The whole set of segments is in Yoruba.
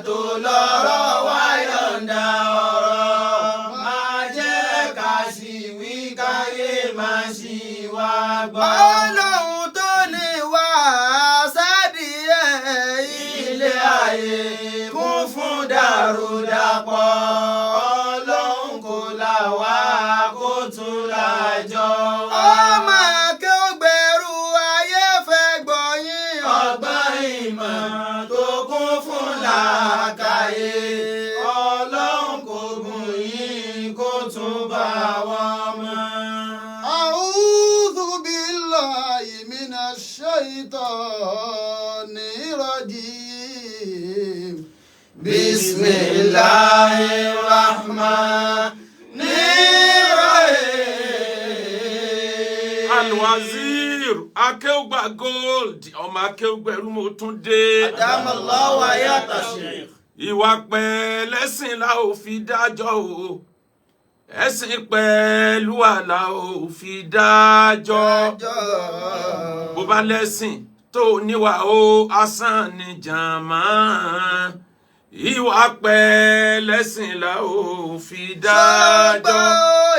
tó lọ́rọ̀ wá yọ̀ǹda ọ̀rọ̀, máa jẹ́ ká sì wí káyé máa sì wá gbọ́. Ọlọ́run tó ní wá sádìẹ Ilé ayé kún fún dàrúdàpọ̀, Ọlọ́run kò là wá kó tún lájọ wá. Ọmọ akéwògbèrú ayé fẹ́ gbọ́yìn. Ọgbọ́n ìmọ̀ tó kún fún làákàyè, Ọlọ́run kò bùn yín kó tún bá wọn mọ́. أعوذ بالله من الشيطان الرجيم. بسم الله الرحمن الرحيم. Alwazir Akéwùgbà Gold, ọmọ akéwùgbẹ̀rú, mo tún dé. أدام الله حياة الشيخ. Ìwà pẹ̀lẹ́sìn la ò fi dájọ́ o, ẹ̀sìn pẹ̀lú àlà ò fi dájọ́. Bó bá lẹ́sìn tó níwà o, asán ni jàmá. Ìwà pẹ̀lẹ́sìn la ò fi dájọ́.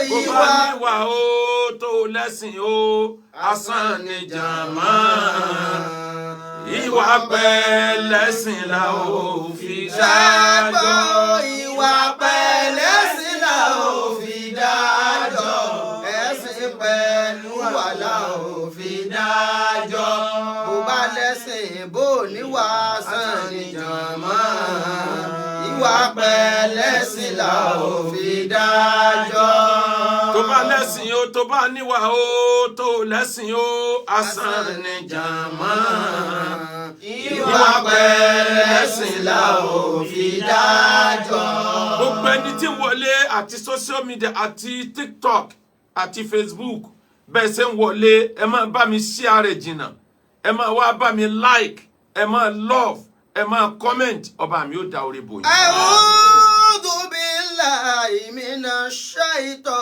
Bó bá níwà o tó lẹ́sìn o, asán ni jàmá. Ìwà pẹ̀lẹ́sìn la ò fi dájọ́. Ìwà pẹ̀lẹ́sìn la ò fi dájọ́. Ẹ̀sìn pẹ̀lú àlà ò fi dájọ́. Bó bá lẹ́sìn bó níwà, sàn ní jàmá. Ìwà pẹ̀lẹ́sìn la ò fi dájọ́. Tó bá lẹ́sìn o, tó bá níwà o, tó lẹ́sìn o, asán ni jàmá. Ìwà pẹ̀lẹ́sìn la ò fi dájọ́. Gbogbo ẹni tí ń wọlé àti social media àti TikTok àti Facebook, bẹ́ẹ̀ ṣe ń wọlé, ẹ máa bá mi share rẹ̀ jìnnà, ẹ máa wá bá mi like, ẹ máa love, ẹ máa comment. Ọba mi ó da orí bò yín. أعوذ بالله من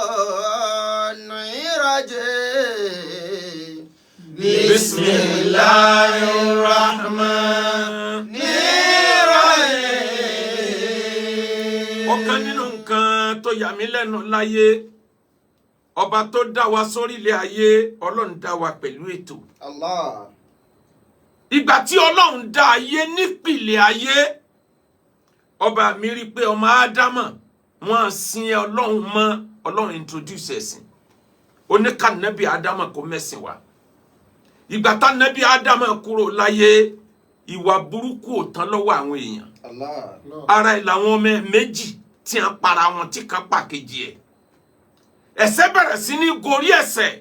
الشيطان الرجيم. بسم الله الرحمن الرحيم. Ọ̀kan nínú nǹkan tó yà mí lẹ́nu láyé, ọba tó dá wa sórílẹ̀ ayé, Ọlọ́run dá wa pẹ̀lú ètò. Allah. Ìgbà tí Ọlọ́run dá ayé nípìlẹ̀ ayé, ọba mi rí pé ọmọ Ádámà wọ́n sin Ọlọ́run mọ́. Ọlọ́run introduce ẹ̀sìn oníkànnẹ́bí Ádámà kó mẹ́sìn wá. Ìgbà tánẹ́bí Ádámà kúrò láyé, ìwà burúkú ò tán lọ́wọ́ àwọn èèyàn. Allah. Ara ẹ̀ làwọn ọmọ ẹ̀ méjì tí wọ́n para wọn, tí kan pa kejì ẹ̀. Ẹ̀ṣẹ̀ bẹ̀rẹ̀ sí ní gorí ẹ̀ṣẹ̀.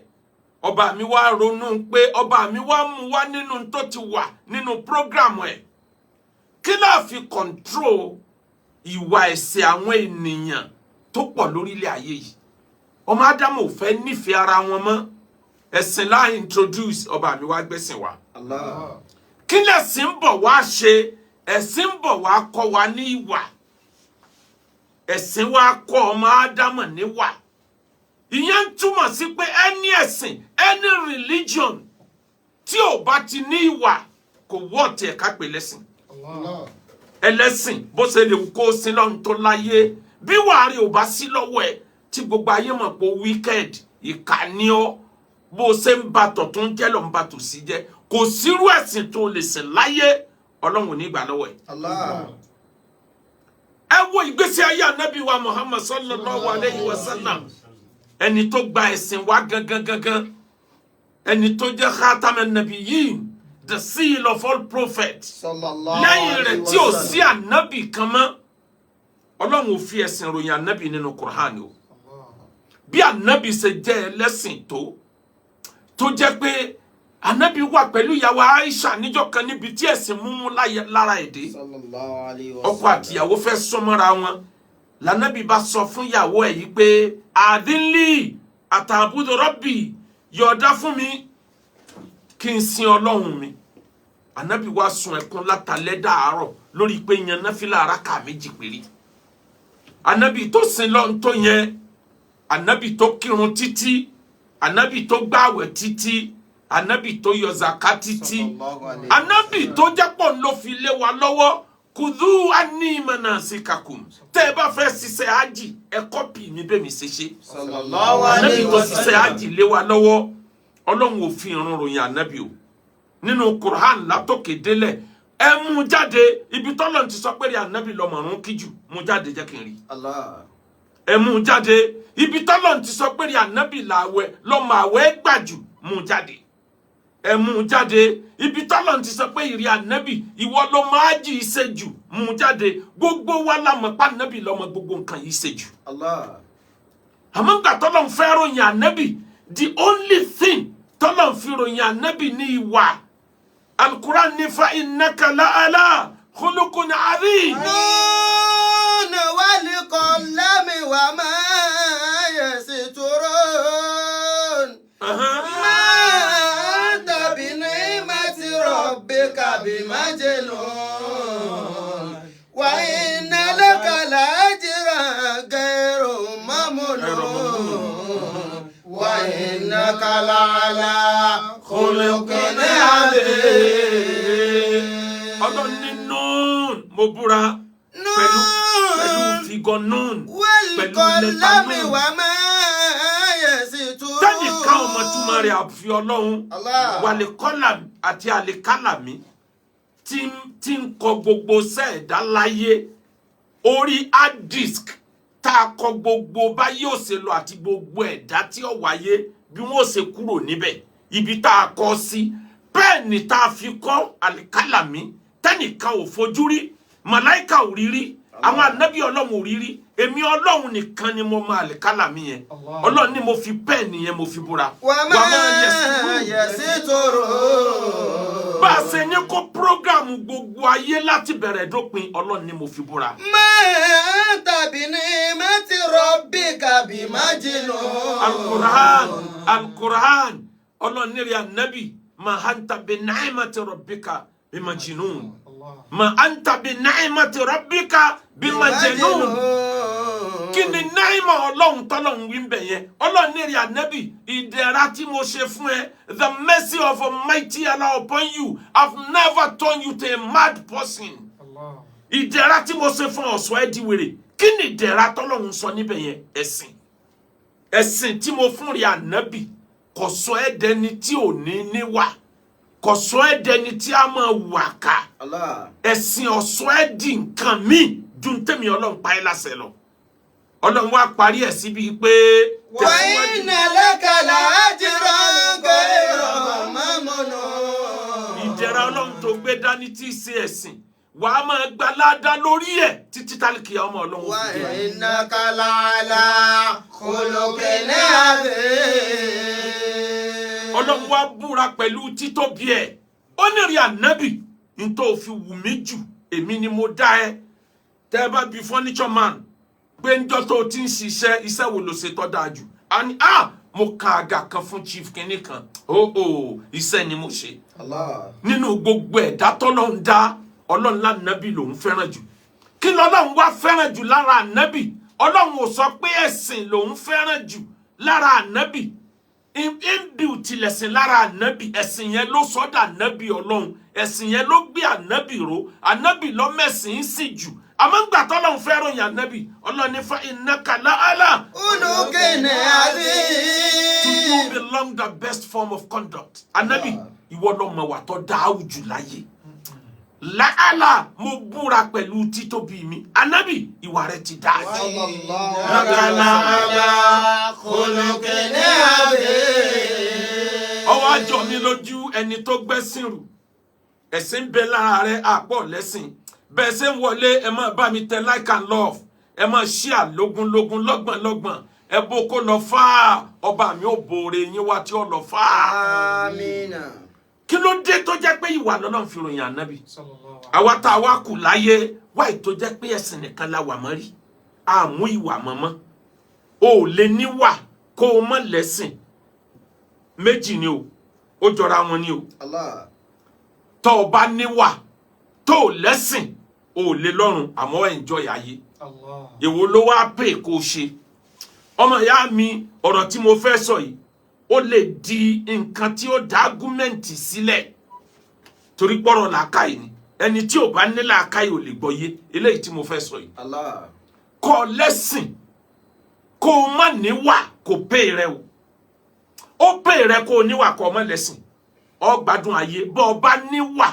Ọba mi wá ronú pé ọba mi wá mú wá nínú tó ti wà nínú program ẹ̀, kí láà fi control ìwà ẹ̀ṣẹ̀ àwọn ènìyàn tó pọ̀ lórílẹ̀ ayé yìí? Ọmọ Ádámù ò fẹ́ nífẹ̀ẹ́ ara wọn mọ́. Ẹ̀sìn láà introduce. Ọba mi wá gbẹ̀sìn wá. Allah. Kí lẹ̀sìn ń bọ̀ wá ṣe? Ẹ̀sìn ń bọ̀ wá kọ́ wa ní ìwà. Ẹ̀sìn wá kọ́ ọmọ Ádámù níwà. Ìyẹn ń túmọ̀ sí pé any ẹ̀sìn, any religion tí ò bá ti ní ìwà, kò wọ́ọ̀tì ẹ̀ka pè lẹ́sìn. Ẹlẹ́sìn, bó ṣe lè wù kó sin lọ́run tó láyé, bí wàá rí ò bá sí lọ́wọ́ ẹ̀, tí gbogbo ayé mọ̀ pé wicked, ìkà ni ọ́, bó ṣe ń ba tọ̀tún jẹ́ ló ń ba tòsí jẹ́, kò sírú ẹ̀sìn tó lè sìn láyé, Ọlọ́run ò ní gbà lọ́wọ́ ẹ̀. Allah. Ẹ wo ìgbésí ayé Anabi wa Muhammad صلى الله عليه وسلم, ẹni tó gba ẹ̀sìn wa gangan gangan, ẹni tó jẹ́ خاتم النبيين, the seal of all prophets. صلى الله Lẹ́yìn rẹ̀ عليه tí ò وسلم. sí ànábì kan mọ́, Ọlọ́run ò fi ẹ̀sìn ròyìn ànábì nínú Qur'an o. Bí ànábì ṣe jẹ́ ẹlẹ́sìn tó jẹ́ pé ànábì wà pẹ̀lú ìyàwó Aisha níjọ́ kan, níbi tí ẹ̀sìn múmú lára èdè, صلى الله عليه ọkọ وسلم. àtìyàwó fẹ́ súnmọ́ra wọn, lànàbì bá sọ fún ìyàwó ẹ̀ yìí pé أذن لي أتعبد ربي, yọ̀ọ̀dá fún mi kí n sin Ọlọ́run mi. Ànábì wá sun ẹkún látàlẹ́ dàárọ̀ lórí pé yan náfìlà araka 2 péré. Ànábì tó sin lọ́n tó yẹn, ànábì tó kírun títí, ànábì tó gbààwẹ̀ títí, ànábì tó yọ zaka títí, صلى الله عليه ànábì tó jẹ́ pọ̀ ló fi lé wa lọ́wọ́. Khudhu anni manasikakum. Tẹ́ ẹ bá fẹ́ ṣiṣẹ́ ájì, ẹ copy mi bẹ́ẹ̀ mi ṣe ṣe. Sallallahu Ànábì alayhi tó wa ṣiṣẹ́ sallam. ájì lé wa lọ́wọ́, Ọlọ́run ò fi irun ròyìn ànábì o nínú Quran látòkè délẹ̀. Ẹ mú jáde, ibi tọ́lọ̀ ti sọ pé rí ànábì lọ́mọ ọ̀run kíjù, mú jáde jẹ́ kí n rí. Allah. Ẹ mú jáde, ibi tọ́lọ̀ ti sọ pé rí ànábì làwẹ̀ lọ́mọ àwẹ̀ gbàjù, mú jáde. Ẹ mú jáde, ibi tọ́lọ̀ ti sọ pé ìrì ànábì ìwọ ló máa jì í ṣe jù, mú jáde. Gbogbo wa la mọ̀ pa ànábì lọ́mọ gbogbo nǹkan yìí ṣe jù. Allah. Àmọ́ ńgbà tọ́lọ̀ ń fẹ́ ròyìn ànábì, the only thing tọ́lọ̀ ń fi ròyìn ànábì ní ìwà. Alukuran ní fa innaka la'ala khuluqun azim. نون والقلم وما يسطرون. ما أنت بنعمة ربك بمجنون وإن لك لأجرا غير ممنون وإنك لعلى خلق عظيم. Ọlọ́run ní nùún, mo búra pẹ̀lú figure nun, pẹ̀lú letter والقلم nun وما يسطرون. Tẹ́nìkan ọmọ túmọ̀ rẹ̀ àfi Ọlọ́run. Allah. Wàlẹ̀kọ́là àti àlìkálàmí tí ń kọ gbogbo sẹ́ẹ̀dá láyé, orí hard disk tá a kọ gbogbo báyé ò ṣe lọ àti gbogbo ẹ̀dá tí ó wáyé bí wọ́n ó ṣe kúrò níbẹ̀, ibi tá a kọ sí, pen tá a fi kọ́ àlìkálàmí, tẹ́nìkan ò fojú rí, màláìka ò rí rí, àwọn ànábì Ọlọ́run ò rí rí, èmi Ọlọ́run nìkan ni mo mọ àlìkálàmí yẹn. Ọlọ́run ni mo fi pen yẹn mo fi búra. وما yasturun. يسطرون. Bá a ṣe ní kó program gbogbo ayé láti bẹ̀rẹ̀ dópin, Ọlọ́run ni mo fi búra. ما أنت بنعمة ربك بمجنون. Alukur'an, Alukur'an, Ọlọ́run ní rí anabi, ma anta bi ni'mati rabbika bi majnun, ma anta bi ni'mati rabbika bi majnun. Kí ni náìmọ̀ Ọlọ́run tọ́lọ́run wí ń bẹ̀ yẹn? Ọlọ́run ní rí anabi, ìdẹ̀ra tí mo ṣe fún ẹ, the mercy of Almighty Allah upon you, I've never turned you to a mad person. Ìdẹ̀ra tí mo ṣe fún ọ̀sọ́ ẹ di wèrè. Kí ni ìdẹ̀ra tọ́lọ́run sọ níbẹ̀ yẹn? Ẹ̀sìn. Ẹ̀sìn tí mo fún rí ànábì kò sọ ẹ́ dẹni tí ò ní níwà, kò sọ ẹ́ dẹni tí a máa wà ká. Allah. Ẹ̀sìn ọ̀sọ́ ẹ́ di nǹkan míì ju tẹ̀mí Ọlọ́run pa ẹ́ láṣẹ lọ. Ọlọ́run wá parí ẹ̀ síbi pé وإن لك لأجرا غير ممنون. Ìdẹ̀ra Ọlọ́run tó gbé dání tí í ṣe ẹ̀sìn, wàá máa gba ládá lórí ẹ̀ títí tálíkì ọmọ Ọlọ́run ó fi dé. وإنك لعلى خلق عظيم. Ọlọ́run wá búra pẹ̀lú títóbi ẹ̀. Ó ní rí ànábì ní tó fi wù mí jù, èmi ni mo dá ẹ. Tẹ́ ẹ bá bi furniture man pé ńjọ́ tó o ti ń ṣiṣẹ́, iṣẹ́ wo ló ṣe tọ́ dáa jù, a ní ah, mo kan àga kan fún chief kinní kan, ó iṣẹ́ ni mo ṣe. Allah. Nínú gbogbo ẹ̀dá tọ́lọ́run dá, Ọlọ́run lánàbì lòún fẹ́ràn jù. Kí lọ́lọ́run wá fẹ́ràn jù lára ànábì? Ọlọ́run ò sọ pé ẹ̀sìn lòún fẹ́ràn jù lára ànábì. Inbuilt lẹ̀sìn lára ànábì. Ẹ̀sìn yẹn ló sọ́dọ̀ ànábì Ọlọ́run, ẹ̀sìn yẹn ló gbé ànábì ró, ànábì lọ́mẹ̀sìn ń sì jù. Àmọ́ ńgbà tọ́lọ́run fẹ́ràn yàn ànábì, Ọlọ́run ní fa innaka la'ala خلق to you عظيم. Belong the best form of conduct. Ànábì, ìwọ lọmọ wà tó dáa jù láyé. Làálà, mo búra pẹ̀lú títóbi mi, ànábì, ìwà rẹ ti dáa jù. إنك لعلى خلق عظيم. Ọwọ́ àjọ mi lójú ẹni tó gbẹ́sìn rù, ẹ̀sìn ń bẹ lára rẹ, àpọ̀ lẹ́sìn. Bẹ́ẹ̀ ṣe ń wọlé, ẹ máa bá mi tẹ like and love, ẹ máa share lógúnlógún, lọ́gbọ̀nlọ́gbọ̀n, ẹ bó kó lọ fáà. Ọba mi ò bòrè yín wá tí ó lọ fáà. آمين. Kí ló dé tó jẹ́ pé ìwà lọ́lọ́run fi ròyìn ànábì? Àwa tá a wá kù láyé wáyé tó jẹ́ pé ẹ̀sìn nìkan la wà mọ́ rí, àmú ìwà mọ́mọ́. O ò lè níwà kó o mọ̀ lẹ́sìn. Méjì ni o, ó jọra wọn ni o. Allah. Tó o bá níwà tó o lẹ́sìn, o ò lè lọ́run, àmọ́ enjoy ayé. Èwo ló wá pè kó o ṣe? Ọmọ ìyá mi, ọ̀rọ̀ tí mo fẹ́ sọ yìí, ó lè di nǹkan tí ó dá argument sílẹ̀, torí pọ̀rọ̀ làákàyè ni. Ẹni tí ò bá ní làákàyè ò lè gbọ́ yé eléyìí tí mo fẹ́ sọ yìí. Allah. Kọ́ lẹ́sìn, kó o má níwà, kò pé rẹ o. Ó pé rẹ kó o níwà, kó o má lẹ́sìn, ó gbádùn ayé. Bọ́ ọ bá níwà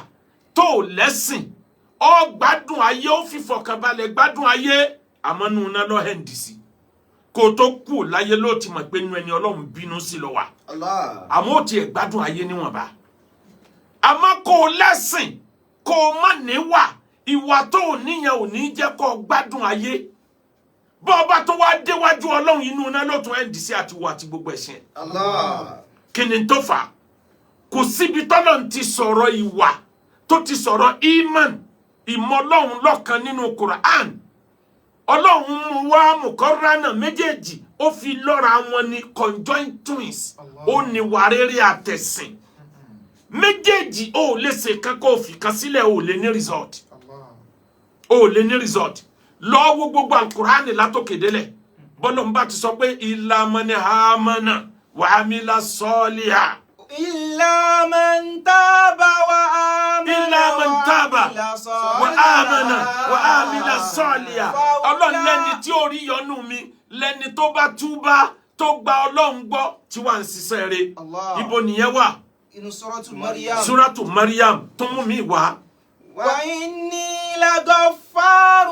tó o lẹ́sìn, ó gbádùn ayé, ó fìfọ̀kànbalẹ̀ gbádùn ayé, àmọ́ nù iná lọ́hẹ̀ǹdì sí. Kó o tó kù láyé ló ti mọ̀ pé inú ẹni Ọlọ́run bínú sí lọ wà. Allah. Àmọ́ ó tiẹ̀ gbádùn ayé níwọ̀nba. Àmọ́ kó o lẹ́sìn, kó o má níwà, ìwà tó o níyẹn ò ní jẹ́ kó o gbádùn ayé. Bọ́ ọba tó wá déwájú Ọlọ́run, inú iná ló tún ẹ̀ǹdì sí, àti wọ àti gbogbo ẹ̀sìn ẹ̀. Allah. Kí ni tó fà á? Kò síbi tọ́lọ́run ti sọ̀rọ̀ ìwà, tó ti sọ̀rọ̀ iman, ìmọ̀ Ọlọ́run lọ́kan nínú Quran. Ọlọ́run mú wá mùkọ́ránà méjèèjì, ó fi lọ́ra wọn ní conjoined twins. Ó ní wà rere àtẹ̀sìn méjèèjì. Ó lè ṣe kan kó o fi kan sílẹ̀, ó lè ní result, ó lè ní result. Lọ́wọ́ gbogbo alukurani látòkè délẹ̀, bọ́lọ̀ ń bá ti sọ pé إلا من آمن وعمل صالحا. إلا من تاب وآمن. إلا من تاب وآمن وعمل صالحا. Ọlọ́run lẹ́ni tí ó rí yọ́nú mi lẹ́ni tó bá túbá, tó gba Ọlọ́run gbọ́, tí wàá ń ṣiṣẹ́ rẹ̀. Allah. Ibo nìyẹn wà? Inú Suratu Maryam. Suratu Maryam, tó mú mi wá. وإني لغفار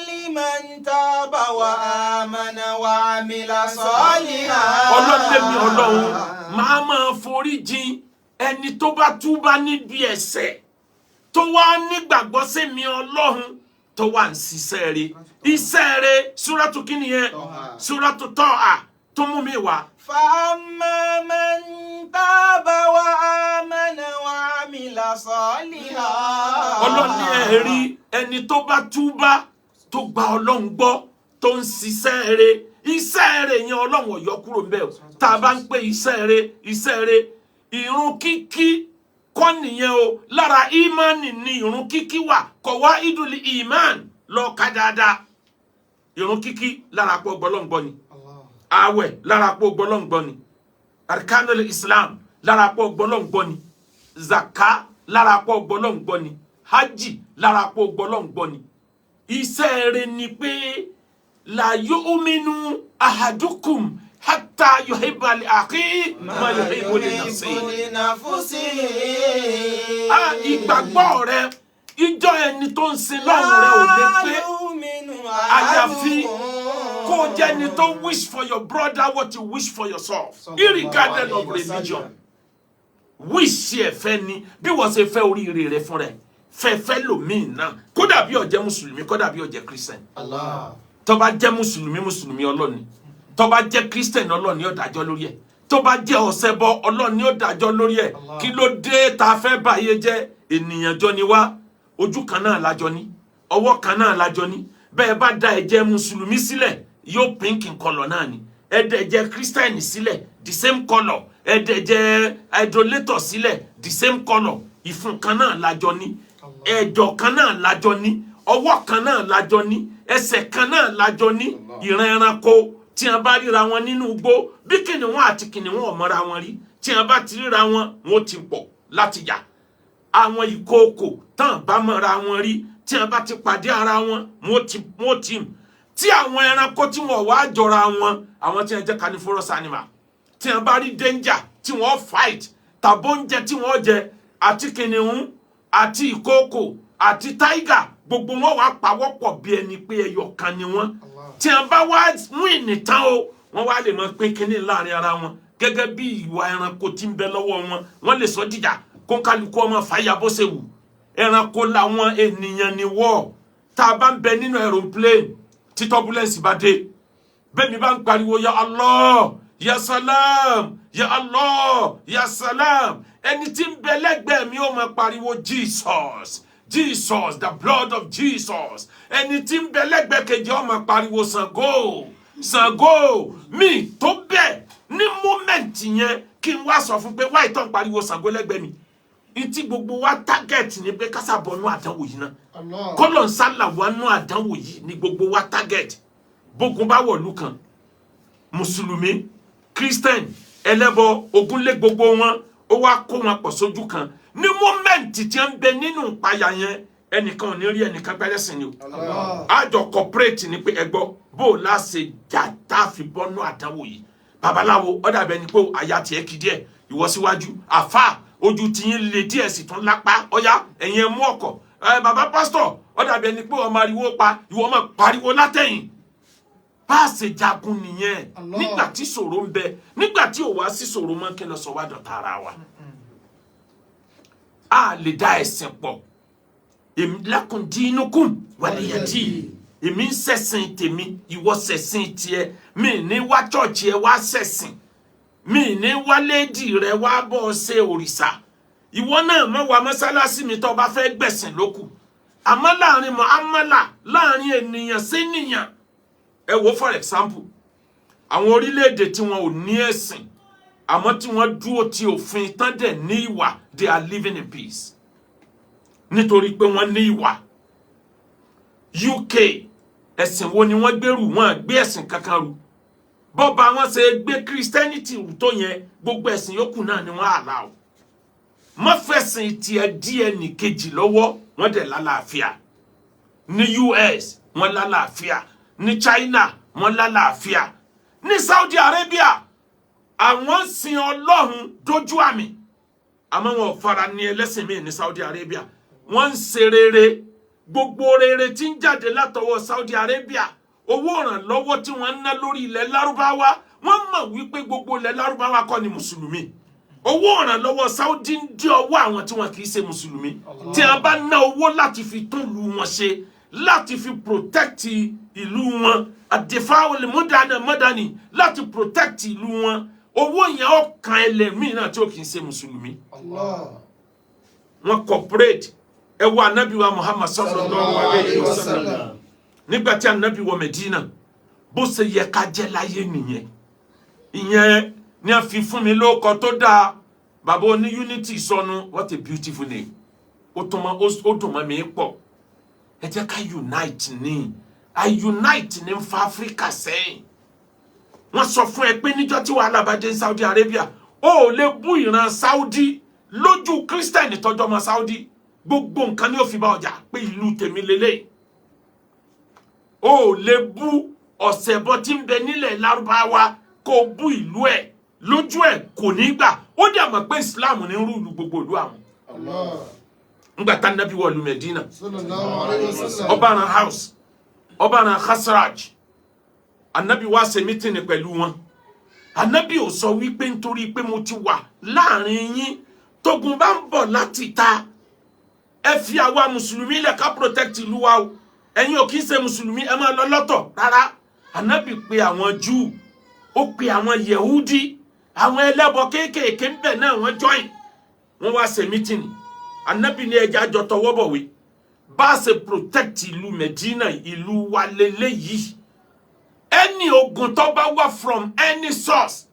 لمن تاب وآمن وعمل صالحا. Ọlọ́run lèmi Ọlọ́run máa máa forí jìn ẹni tó bá túbá níbi ẹ̀ṣẹ̀, tó wá nígbàgbọ́ sí mi Ọlọ́run, tó wà ń ṣiṣẹ́ rẹ̀, iṣẹ́ rẹ̀. Suratu kí nìyẹn? Suratu Tọ́à, tó mú mi wá. فأما من تاب وآمن وعمل صالحا. Ọlọ́run ní ẹ rí ẹni tó bá túbá, tó gba Ọlọ́run gbọ́, tó ń ṣiṣẹ́ rẹ̀, iṣẹ́ rẹ̀ yẹn, Ọlọ́run ò yọ kúrò ńbẹ̀ o. Tá a bá ń pè iṣẹ́ rẹ̀, iṣẹ́ rẹ̀, ìrun kíkí kọ́ nìyẹn o. Lára ìmánì ni ìrun kíkí wà. قواعد الإيمان, lọ ka dáadáa. Ìrun kíkí, lára pọ̀ gbọ́lọ́ngbọ́ ni. Ààwẹ̀, lára pọ̀ gbọ́lọ́ngbọ́ ni. أركان الإسلام, lára pọ̀ gbọ́lọ́ngbọ́ ni. Zaka, lára pọ̀ gbọ́lọ́ngbọ́ ni. Hajj, lára pọ̀ gbọ́lọ́ngbọ́ ni. Iṣẹ́ rẹ̀ ni pé لا يؤمن أحدكم حتى يحب لأخيه ما يحب لنفسه. لنفسه. Ah, ìgbàgbọ́ rẹ, ìjọ ẹni tó ń sin lọ́run rẹ ò lè pé, àyàfi kó o jẹ́ ẹni tó wish for your brother what you wish for yourself, irregardless of religion. Wish ẹ fẹ́ ni bí wọ́n ṣe fẹ́ oríire rẹ fún rẹ, fẹ́ fẹ́ lòmíì náà, kódà bí ó jẹ́ mùsùlùmí, kódà bí ó jẹ́ Christian. Allah. Tó bá jẹ́ mùsùlùmí, mùsùlùmí ọlọ́ni. Tó bá jẹ́ Christian, Ọlọ́ni ó dájọ́ lórí ẹ̀. Tó bá jẹ́ ọ̀sẹ̀bọ, Ọlọ́ni ó dájọ́ lórí ẹ̀. Kí ló dé tá a fẹ́ báyé jẹ́? Ènìyàn jọ ni wá, ojú kan náà lájọ ní, ọwọ́ kan náà lájọ ní. Bẹ́ẹ̀ bá da ẹ̀jẹ̀ mùsùlùmí sílẹ̀, yóò pink in colour náà ni. Ẹ da ẹ̀jẹ̀ Christian sílẹ̀, the same colour. Ẹ da ẹ̀jẹ̀ idolator sílẹ̀, the same colour. Ìfun kan náà lájọ ní, ẹ̀dọ̀ kan náà lájọ ní, ọwọ́ kan náà lájọ ní, ẹsẹ̀ kan náà lájọ ní. Ìran ẹranko tí wọn bá ríra wọn nínú igbó, bí kìnìún àti kìnìún ò mọ́ra wọn rí, tí wọn bá ti ríra wọn, wọn ó ti pọ̀ láti yà. Àwọn ìkookò tán bá mọ́ra wọn rí, tí wọn bá ti pàdé ara wọn, wọn ó ti tí àwọn ẹranko tí wọn wá jọra wọn, àwọn tí wọn jẹ́ carnivorous animal, tí wọn bá rí danger tí wọn fight tàbó oúnjẹ tí wọn jẹ, àti kìnìún àti ìkookò àti tiger, gbogbo wọn wàá pawọ́pọ̀ bí ẹni pé ẹyọ kan ni wọn. Tí wọn bá wá win tán o, wọn wá lè máa pín kínní láàrin ara wọn gẹ́gẹ́ bí ìwà ẹranko tí ń bẹ lọ́wọ́ wọn. Wọ́n lè sọ dìjà, kó kálukú ọmọ fàyà bó ṣe wù. Ẹranko làwọn, ènìyàn ni wọ́. Tá a bá ń bẹ nínú aeroplane, tí turbulence bá dé, bẹ́ẹ̀ mi bá ń pariwo "Ya Allah, ya salam, ya Allah, ya salam", ẹni tí ń bẹ lẹ́gbẹ̀ẹ́ mi ó máa pariwo "Jesus, Jesus, the blood of Jesus". Ẹni tí ń bẹ lẹ́gbẹ̀ẹ́ kejì ó máa pariwo "Ṣàngó, Ṣàngó". Mi tó bẹ́ẹ̀ ní moment yẹn, kí n wá sọ fún pé wáyé tó ń pariwo Ṣàngó lẹ́gbẹ̀ẹ́ mi, ntí gbogbo wa target ni pé kásá bọnú àdánwò yìí náà, kọlọ̀ ń sálà wà nú àdánwò yìí ni gbogbo wa target. Bógun bá wọ̀lú kan, mùsùlùmí, Christian, ẹlẹ́bọ, ogun lé gbogbo wọn, ó wá kó wọn pọ̀ sójú kan. Ní moment tí ń bẹ nínú ìpayà yẹn. Ẹnìkan ò ní rí ẹnìkan gbẹ́lẹ́sìn ni o. Allah. Àjọ cooperate ni pé ẹgbọ́ bó o láṣẹ jà tá a fi bọ́nú àdánwò yìí. Babaláwo, ó dàbẹ̀ ni pé àyà tiẹ̀ kì díẹ̀, ìwọ síwájú. Àfà, ojú tiyín le díẹ̀ sì tún lápá, ọ̀yá ẹ̀yin ẹ̀ mú ọkọ̀ ẹ. Bàbá pásítọ̀, ó dàbẹ̀ ni pé ọmọ ariwo pa, ìwọ máa pariwo látẹ̀yìn. Bá a ṣe jagun nìyẹn. Allah. Nígbà tí ṣòro ń bẹ, nígbà tí ò wá sí ṣòro mọ́, kí lọ sọ wá dọ̀tá ara wa? A lè dá ẹ̀sìn pọ̀. Èmi lakum dinukum waliya din. Èmi ń ṣẹ̀sìn tèmi, ìwọ ṣẹ̀sìn tiẹ̀. Mi ní wá church ẹ wá ṣẹ̀sìn, mi ní wá léèdì rẹ wá bọ́ ọ ṣe òrìṣà. Ìwọ náà má wá mọ́sálásí mi tó bá fẹ́ gbẹ̀sìn lókù. Àmọ́ láàrin muamala, láàrin ènìyàn sí ènìyàn, ẹ wo, for example, àwọn orílẹ̀-èdè tí wọn ò ní ẹ̀sìn, àmọ́ tí wọ́n dúró ti òfin tán dẹ̀ ní ìwà, they are living in peace nítorí pé wọ́n ní ìwà. UK, ẹ̀sìn wo ni wọ́n gbèrú? Wọ́n gbé ẹ̀sìn kankan rú. Bọ́ba wọn ṣe gbé Christianity rú tó yẹn, gbogbo ẹ̀sìn yòókù náà ni wọ́n allow. Má fẹ̀sìn tiẹ̀ díẹ̀ nìkejì lọ́wọ́. Wọ́n dẹ̀ lálàáfíà. Ní US, wọ́n lálàáfíà. Ní China, wọ́n lálàáfíà. Ní Saudi Arabia, àwọn ń sin Ọlọ́run dójú àmì, àmọ́ wọn ò fara ní ẹlẹ́sìn míì. Ní Saudi Arabia, wọ́n ń ṣe rere. Gbogbo rere tí ń jáde látọwọ́ Saudi Arabia, owó ìrànlọ́wọ́ tí wọ́n ń ná lórí ilẹ̀ Lárúbáwá, wọ́n mọ̀ wípé gbogbo ilẹ̀ Lárúbáwá kọ́ ni mùsùlùmí. Owó ìrànlọ́wọ́ Saudi ń dí ọwọ́ àwọn tí wọn kì í ṣe mùsùlùmí. Tí a bá ná owó láti fi tún ìlú wọn ṣe, láti fi protect ìlú wọn, àdìfáwọlì mọ́dánà mọ́dánì, láti protect ìlú wọn, owó yẹn ó kan ẹlẹ́mìí náà tí ó kì í ṣe mùsùlùmí. Allah. Wọn cooperate. Ẹ wo anabi wa Muhammad sallallahu alayhi wa sallam. Nígbà tí anabi wọ Medina, bó ṣe yẹ ká jẹ́ láyé nìyẹn. Ìyẹn ni a fi fún mi lóko tó dáa, bàbá oní unity sọnù. What a beautiful name! Ó tún mọ́, ó dùn mọ́ mi pọ̀. Ẹ jẹ́ ká unite ní I unite ní fa Áfíríkà sẹ́yìn. Wọ́n sọ fún ẹ pé níjọ́ tí wàhálà bá dé ní Saudi Arabia, ó ò lè bú ìran Saudi lójú Christian tọjọ́ ọmọ Saudi. Gbogbo nǹkan ni ó fi bá ọjà pé ìlú tèmi lélẹ̀. Ó ò lè bú ọ̀sẹ̀ bọ́ tí ń bẹ nílẹ̀ Lárúbáwá, kó o bú ìlú ẹ̀ lójú ẹ̀, kò ní gbà. Ó dẹ̀ mọ̀ pé Islam ní rule gbogbo ìlú àwọn. Allah. Ńgbà tá nàbí wọ̀lú Medina, Sallallahu alayhi wa sallam. ọba ran House, ọba ran Khazraj, anabi wá ṣe meeting pẹ̀lú wọn. Anabi ò sọ wípé nítorí pé mo ti wà láàrin yín, tógun bá ń bọ̀ láti ta, ẹ fi àwa mùsùlùmí lẹ̀ ká protect ìlú wa o, ẹ̀yin ò kí ń ṣe mùsùlùmí, ẹ máa lọ lọ́tọ̀. Rárá, anabi pe àwọn Júù, ó pe àwọn Yehudi, àwọn ẹlẹ́bọ kéékèèké ń bẹ̀ náà, wọ́n join. Wọ́n wá ṣe meeting. Anabi ní ẹja jọ tọwọ́ bọ̀wé bá a ṣe protect ìlú Medina. Ìlú wa lélẹ́yìí. Any ogun tó bá wá from any source,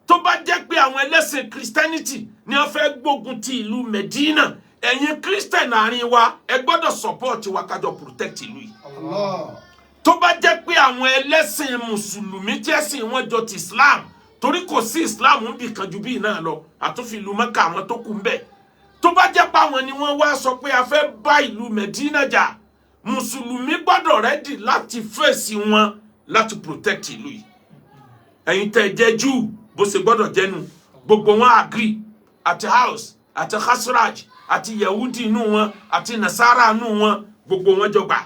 tó bá jẹ́ pé àwọn ẹlẹ́sìn Christianity ni wọ́n fẹ́ gbógun ti ìlú Medina, ẹ̀yin Christian àárín wa, ẹ gbọ́dọ̀ support wa kájọ protect ìlú yìí. Allah. Tó bá jẹ́ pé àwọn ẹlẹ́sìn mùsùlùmí tí ẹ̀sìn wọn jọ ti Islam, torí kò sí Islam ń bì kan ju bíi náà lọ, àtúnfi ìlú Mẹ́kà, àwọn tó kù ń bẹ̀, tó bá jẹ́ pé àwọn ni wọ́n wá sọ pé a fẹ́ bá ìlú Medina jà, mùsùlùmí gbọ́dọ̀ ready láti fèsì wọn, láti protect ìlú yìí. Ẹ̀yin tẹ́ ẹ jẹ́ Júù, bó ṣe gbọ́dọ̀ jẹ́nu. Gbogbo wọn agree, àti House àti Khazraj àti Yehudi inú wọn àti Nasara inú wọn, gbogbo wọn jọ gbà,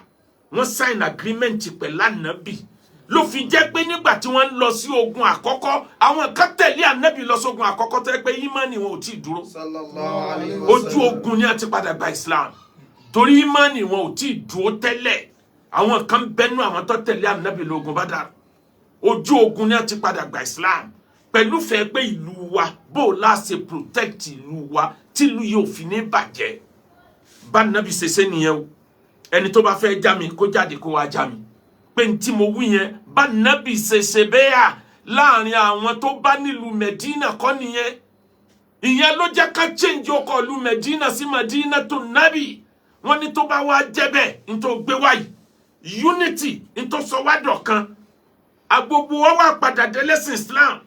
wọ́n sign agreement pẹ̀lú ànábì. Ló fi jẹ́ pé nígbà tí wọ́n ń lọ sí ogun àkọ́kọ́, àwọn kan tẹ̀lé ànábì lọ sógun àkọ́kọ́ tó yẹ pé ìmánì wọn ò tí ì dúró. Sallallahu alayhi wa Ojú sallam. ogun ni a ti padà gba Islam, torí ìmánì wọn ò tí ì dúró tẹ́lẹ̀. Àwọn kan bẹnu àwọn tó tẹ̀lé ànábì lógun Badar, ojú ogun ni a ti padà gba Islam pẹ̀lú fẹ́ pé ìlú wa, bó o láṣẹ protect ìlú wa tí ìlú yìí ò fi ní bàjẹ́. Bá nàbì ṣe ṣe nìyẹn o. Ẹni tó bá fẹ́ já mi, kó jáde kó wá já mi pé n tí mo wí yẹn, bá nàbì ṣe ṣe bẹ́ẹ̀ à láàrin àwọn tó bá nílùú Medina kọ́ nìyẹn. Ìyẹn ló jẹ́ ká change ọkọ̀ ìlú Medina sí Medina tó nábì. Wọ́n ní tó bá wá jẹ́ bẹ́ẹ̀, n tó gbé wáyìí, unity, n tó sọ wá dọ̀kan, agbogbo wa wà padà délẹ́sìn Islam.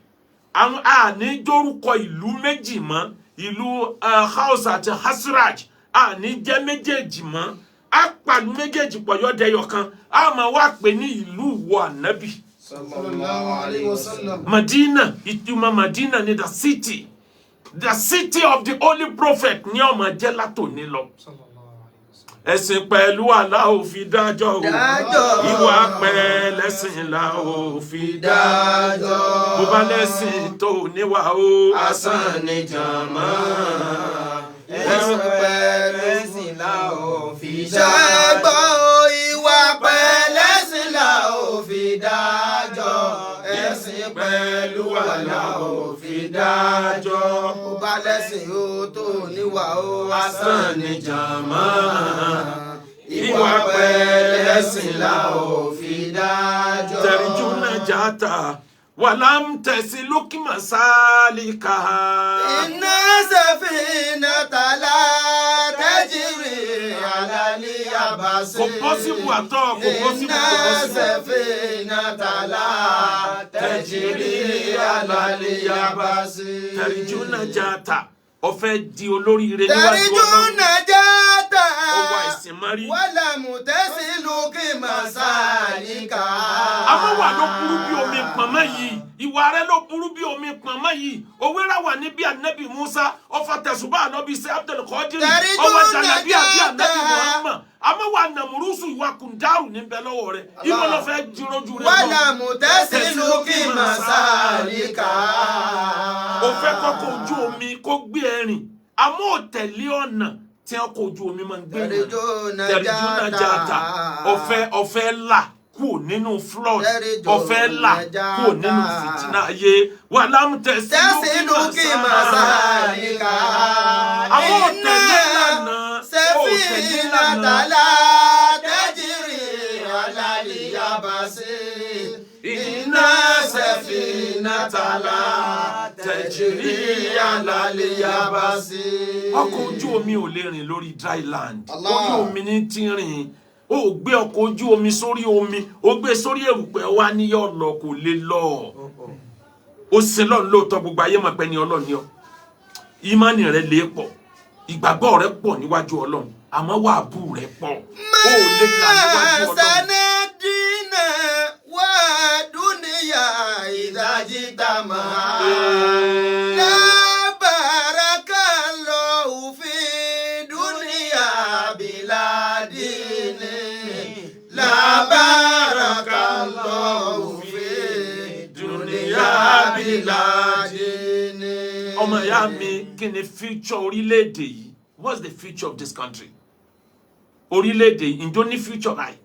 Àwọn àní dórúkọ ìlú méjì mọ́, ìlú House àti Khazraj, àní jẹ́ méjèèjì mọ́. Á pàlú méjèèjì pọ̀, yọ dẹyọ kan, á máa wá pè ní ìlú ìwọ ànábì. Sallallahu alayhi wa sallam. Madina, ìtumọ̀ Madina ni the city, the city of the holy prophet ní ọmọ jẹ́ látòní lọ. Ẹ̀sìn pẹ̀lú Allah ò fi dájọ́ o. Dájọ́. Ìwà pẹ̀lẹ́sìn la ò fi dájọ́. Dájọ́. Bó bá lẹ́sìn tó níwà o, Asán ni jàmá. Ẹ̀sìn pẹ̀lẹ́sìn la ò fi dájọ́. Ṣẹ́gbọ́ o, ìwà pẹ̀lẹ́sìn la ò fi dájọ́. Ẹ̀sìn pẹ̀lú àlá ò fi dájọ́. Bó bá lẹ́sìn o tó níwà o, asán ni jàmá. Ìwà pẹ̀lẹ́sìn la ò fi dájọ́. ترجو النجاة ولم تسلك مسالكها. إن السفينة لا تجري على اليابس. Kò possible àtọ́, kò possible, kò possible. إن السفينة لا تجري على اليابس. ترجو النجاة, ó fẹ́ di olóríire níwájú ترجو Ọlọ́run. النجاة Ó wá ẹ̀sìn mọ́rí. ولم تسلك مسالكها. Àmọ́ wà ló burú bí omi pọ̀nmọ́ yìí, ìwà rẹ ló burú bí omi pọ̀nmọ́ yìí. Òwe rà wà níbi ànábì Musa, ọfà tẹ̀sùbá ànábì sẹ́ Abdul Qadir, ترجو ọwọ́ jàlábí àbí ànábì النجاة. Muhammad. Àmọ́ wà nàmúrúsù, ìwà kùndàrú níbẹ̀ lọ́wọ́ rẹ, ìwọ ló fẹ́ jirojú rẹ lọ. ولم تسلك مسالكها. O fẹ́ kọ́kọ́ ojú omi kó gbé ẹ rìn, àmọ́ ò tẹ̀lé ọ̀nà tí ọkọ̀ ojú omi máa ń gbé rìn. ترجو ترجو النجاة, ọ̀fẹ́ là kúrò nínú flood, ترجو ọ̀fẹ́ là kúrò nínú fìtínà ayé, ولم تسلك مسالكها. Àmọ́ ò tẹ̀lé lànà, ò tẹ̀lé السفينة lànà. لا تجري على اليابس. إن السفينة لا تجري على اليابس. Ọkọ̀ ojú omi ò lè rìn lórí dry land. Allah. Orí omi ní tí ń rìn. Ó gbé ọkọ̀ ojú omi sórí omi, ó gbé sórí erùpẹ̀, wá ní yọ̀ lọ, kò lè lọ. Ó sin lọ́run lóòótọ́, gbogbo ayé mọ̀ pé ní Ọlọ́run ni ọ́, ìmánì rẹ lè pọ̀, ìgbàgbọ́ rẹ pọ̀ níwájú Ọlọ́run, àmọ́ wà bú rẹ pọ̀, ó lè là níwájú Ọlọ́run. سندين ودنيا إذا اجتمعا لا بارك الله في دنيا بلا دين. لا بارك الله في دنيا بلا دين. Ọmọ ìyá mi, kí ni future orílẹ̀-èdè yìí? What's the future of this country? Orílẹ̀-èdè yìí, ǹjọ́ ní future báyìí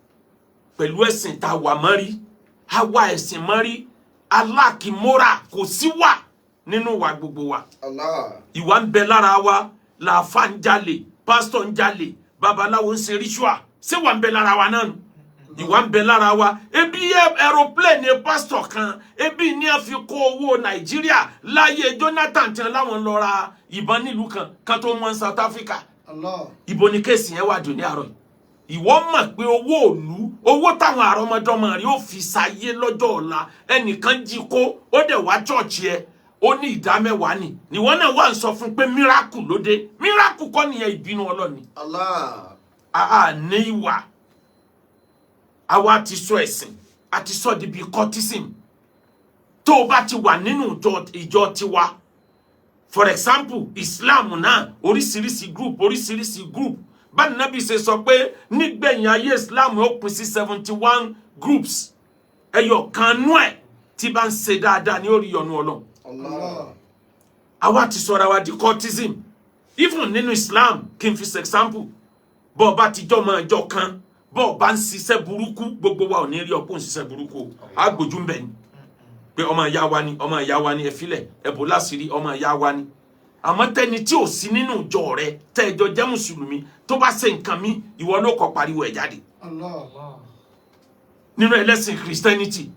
pẹ̀lú ẹ̀sìn tá a wà mọ́rí, a wá ẹ̀sìn mọ́rí, aláàkímọ́ra, kò sí wà nínú wa gbogbo wa. Allah. Ìwà ń bẹ lára wa, làáfà ń jalè, pásítọ̀ ń jalè, babaláwo ń ṣe ritual. Ṣé wà ń bẹ lára wa náà nù? Ìwà ń bẹ lára wa. Ebi aeroplane pásítọ̀ kan, ebi ní a fi kó owó Nàìjíríà láyé Jonathan tí wọn láwọn lọ ra ìbọn nílùú kan kan tó mọ South Africa. Allah. Ibo ni case yẹn wà dùn ní àárọ̀ yìí? Ìwọ mọ̀ pé owó òlu, owó táwọn àrọmọdọ́mọ rẹ̀ ó fi ṣayé lọ́jọ́ ọ̀la, ẹnìkan jí kó, ó dẹ̀ wá church ẹ, ó ní ìdá mẹ́wàá ni. Níwọ náà wà ń sọ fún pé miracle ló dé. Miracle kọ́ nìyẹn, ìbínú Ọlọ́ni. Allah. Àá ní ìwà, àwa ti sọ ẹ̀sìn, a ti sọ di bíi cultism. Tó o bá ti wà nínú ìjọ tiwa, for example Islam náà, oríṣiríṣi group, oríṣiríṣi group. Báyìí nábì ṣe sọ pé nígbẹ̀yìn ayé, Islam ó pín sí 71 groups. Ẹyọ kan nú ẹ̀ tí bá ń ṣe dáadáa ní ó rí ọ̀nù Ọlọ́run. Allah. Àwa ti sọra wa di cultism even nínú Islam. Kí n fi ṣe example, bọ́ ọ bá ti jọ́ mọ ọjọ́ kan, bọ́ ọ bá ń ṣiṣẹ́ burúkú, gbogbo wa ò ní rí ọ̀pọ̀ ń ṣiṣẹ́ burúkú o, á gbójú ń bẹ̀ ni pé ọmọ ìyá wa ni, ọmọ ìyá wa ni, ẹ filẹ̀, ẹ bò láṣìírí, ọmọ ìyá wa ni. Àmọ́ tẹni tí ò sí nínú ìjọ rẹ, tẹ́ ẹ jọ jẹ́ mùsùlùmí, tó bá ṣe nǹkan mi, ìwọ ló kọ́ pariwo ẹ̀ jáde. Allah. Nínú ẹlẹ́sìn Christianity,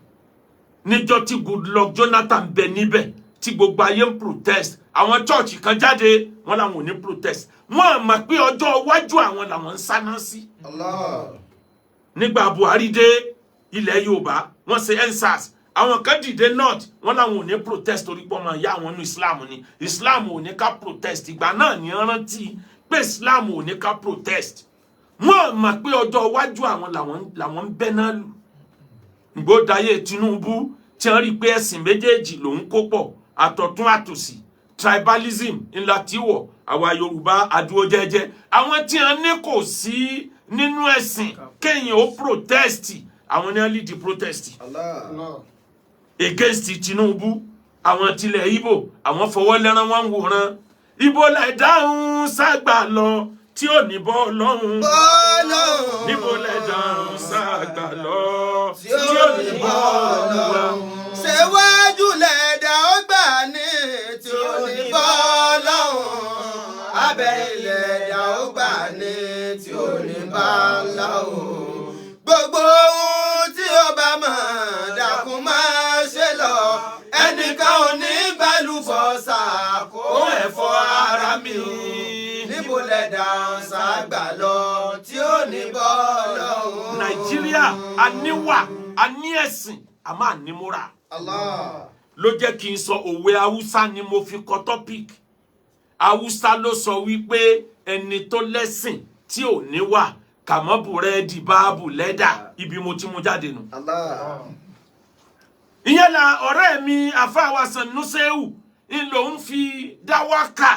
níjọ́ tí Goodluck Jonathan bẹ níbẹ̀, tí gbogbo ayé ń protest, àwọn church kan jáde, wọn làwọn ò ní protest. Wọn à mọ̀ pé ọjọ́ iwájú àwọn làwọn ń sáná sí. Allah. Nígbà Buhari dé ilẹ̀ Yorùbá, wọ́n ṣe EndSARS, àwọn kan dìde north, wọn làwọn ò ní protest torí pé ọmọ ìyá àwọn ní Islam ni, Islam ò ní ká protest. Ìgbà náà ní rántí pé Islam ò ní ká protest. Wọ́n mọ̀ pé ọjọ́ iwájú àwọn làwọn ń bẹ́ náà lù. Ngbódayé Tinubu tí wọ́n rí i pé ẹ̀sìn méjèèjì lòún kó pọ̀, àtọ̀tún àtòsì, tribalism ńlá tí wọ̀. Àwa Yorùbá adúró jẹ́jẹ́. Àwọn tí wọ́n ní kò sí nínú ẹ̀sìn kéèyàn ó protest, àwọn ní wọ́n lead the protest Allah. against Tinubu. Àwọn tilẹ̀ Ìgbò, àwọn fọwọ́ lẹ́rán, wọn ń wòran. Ibo lẹ̀ dáhùn ságbà lọ tí ò ní bọ́ lọ́hùn? Bọ́ọ̀lọ́hún. Níbo lẹ̀ dáhùn ságbà lọ tí ó ní bọ́ọ̀lọ́hún. Ṣèwájú lẹ̀dá ó gbà ní tí ó ní bọ́ọ̀lọ́hún. Abẹ́ ilẹ̀ ẹ̀dá ó gbà ní tí ó ní bọ́ọ̀lọ́hún. Gbogbo ohun tí ó bá mọ̀, dákun máa ṣe lọ. Ẹnìkan ò ní gbàlúfọ̀ ṣàkó ẹ̀fọ́ ara mi. Níbo lẹ̀dá ń ságbà lọ tí ó ní bọ́ọ̀lọ́hún? Nàìjíríà, a níwà, a ní ẹ̀sìn, a máa ní múra. Allah. Ló jẹ́ kí n sọ òwe Haúsá ni mo fi kọ topic. Haúsá ló sọ wípé ẹni tó lẹ́sìn tí ò níwà, kàmọ́ búrẹ́dì báàbù lẹ́dà. Ibi mo ti mú jáde nù. Allah. Ìyẹn la ọ̀rẹ́ mi àfáàwá Sanusehu ń lòún fi dáwákà.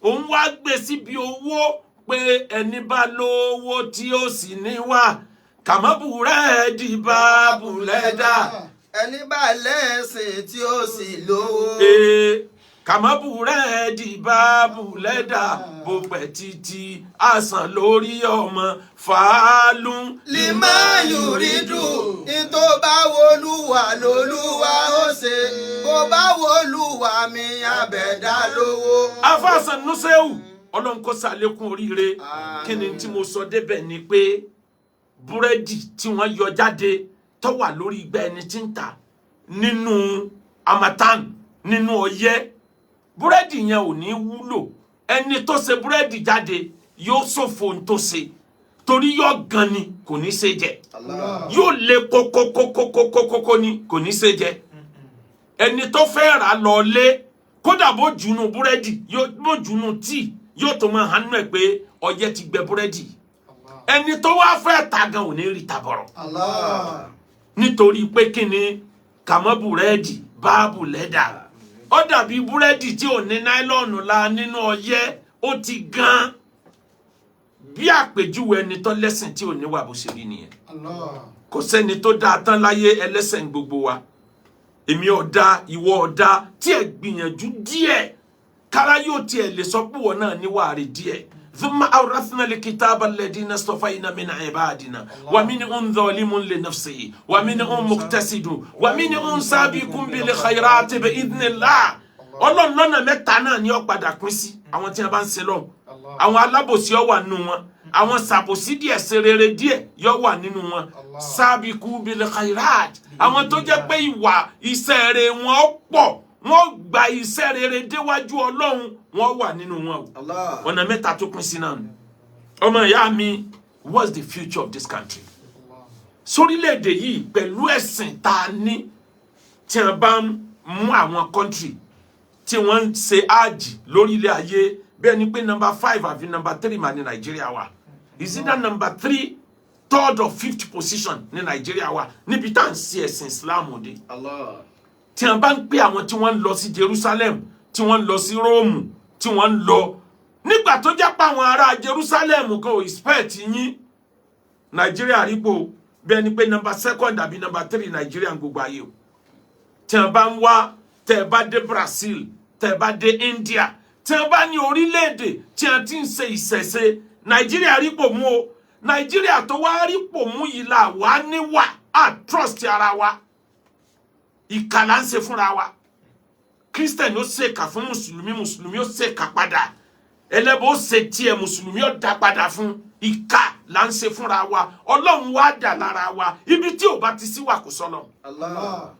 Òun wá gbé síbi owó pé ẹni bá lówó tí ó sì níwà, kàmọ́ búrẹ́dì báàbù lẹ́dà. Ẹni bá lẹ́sìn tí ó sì lówó. Ee, kàmọ́ búrẹ́dì báàbù lẹ́dà, bó pẹ́ títí àsàn lórí ọmọ fàálù. Lima yuridu, ní tó bá wolúwa lolúwa ó ṣe, bó bá wolúwa mi abẹ̀dá lówó. Afáàsàn Nuseu, Ọlọ́run kó ṣàlékún oríire. Kí ni tí mo sọ débẹ̀ ni pé búrẹ́dì tí wọ́n yọ jáde tó wà lórí igbá ẹni tí ń tà nínú harmattan, nínú ọyẹ́, búrẹ́dì yẹn ò ní wúlò. Ẹni tó ṣe búrẹ́dì jáde yóò ṣòfò ohun tó ṣe, torí yóò gan ni, kò ní ṣe jẹ. Allah. Yóò le kókókókókókókó ni, kò ní ṣe jẹ. Ẹni tó fẹ́ rà lọ lé, kódà bó junu búrẹ́dì, yóò bó junu tíì, yóò tó máa hànú ẹ̀ pé ọyẹ́ ti gbẹ búrẹ́dì. Ẹni tó wá fẹ́ ta gan ò ní rí ta bọ̀rọ̀. Allah. Nítorí pé kí ni? Kàmọ́ búrẹ́dì báàbù lẹ́dà, ó dàbí búrẹ́dì tí ò ní nylon la nínú ọyẹ́, ó ti gan. Bí àpèjúwe ẹni tó lẹ́sìn tí ò níwà bó ṣe rí nìyẹn. Allah. Kò sẹ́ni tó dáa tán láyé, ẹlẹ́sẹ̀ ń gbogbo wa. Èmi ọ̀dà, ìwọ ọ̀dà, tí ẹ gbìyànjú díẹ̀ kára yóò tiẹ̀ lè sọ pé wọn náà níwà rẹ̀ díẹ̀. ثم أورثنا الكتاب الذين اصطفينا من عبادنا ومنهم ظالم لنفسه ومنهم مقتصد ومنهم سابق بالخيرات بإذن الله. Ọlọ́run lọ́nà mẹ́ta náà ni ó padà pín sí àwọn tí wọ́n bá ń ṣe lọ́hùn. Àwọn alábòsí ó wà nínú wọn, àwọn sàbòsí díẹ̀, ṣe rere díẹ̀ yóò wà nínú wọn, سابق بالخيرات, àwọn tó jẹ́ pé ìwà iṣẹ́ rere wọn ó pọ̀, wọ́n gba iṣẹ́ rere déwájú Ọlọ́run, wọ́n wà nínú wọn o. Allah. Ọ̀nà mẹ́ta tó pín sí náà nù. Ọmọ ìyá mi, what's the future of this country? Sórílẹ̀-èdè yìí, pẹ̀lú ẹ̀sìn tá a ní, tí wọ́n bá ń mú àwọn country tí wọ́n ń ṣe ájì lórílẹ̀ ayé, bẹ́ẹ̀ ni pé number five àfi number three mà ní Nàìjíríà wà. Is it that number three, third or fifth position ní Nàìjíríà wà níbi tá à ń ṣe ẹ̀sìn Islam dé? Allah. Tí wọ́n bá ń pè àwọn tí wọ́n ń lọ sí Jerusalem, tí wọ́n ń lọ sí Róòmù, tí wọ́n ń lọ nígbà tó jẹ́ pé àwọn ará Jerusalem kan ò expect yín, Nàìjíríà rípò bẹ́ẹ̀ ni pé number second àbí number three Nàìjíríà ń gbogbo ayé o. Tí wọ́n bá ń wá, tẹ́ ẹ bá dé Brazil, tẹ́ ẹ bá dé India, tí wọ́n bá ní orílẹ̀-èdè tí wọ́n ti ń ṣe ìṣẹ̀ṣe, Nàìjíríà rípò mú o. Nàìjíríà tó wá rípò mú yìí là wá níwà á trust ara wa. Ìkà là ń ṣe fúnra wa. Christian ó ṣèkà fún mùsùlùmí, mùsùlùmí ó ṣèkà padà, ẹlẹ́bọ ó ṣe tiẹ̀, mùsùlùmí ó dá padà fún. Ìkà là ń ṣe fúnra wa. Ọlọ́run wá dà lára wa. Ibi tí ò bá ti sí wà, kò sọ́lọ̀. Allah.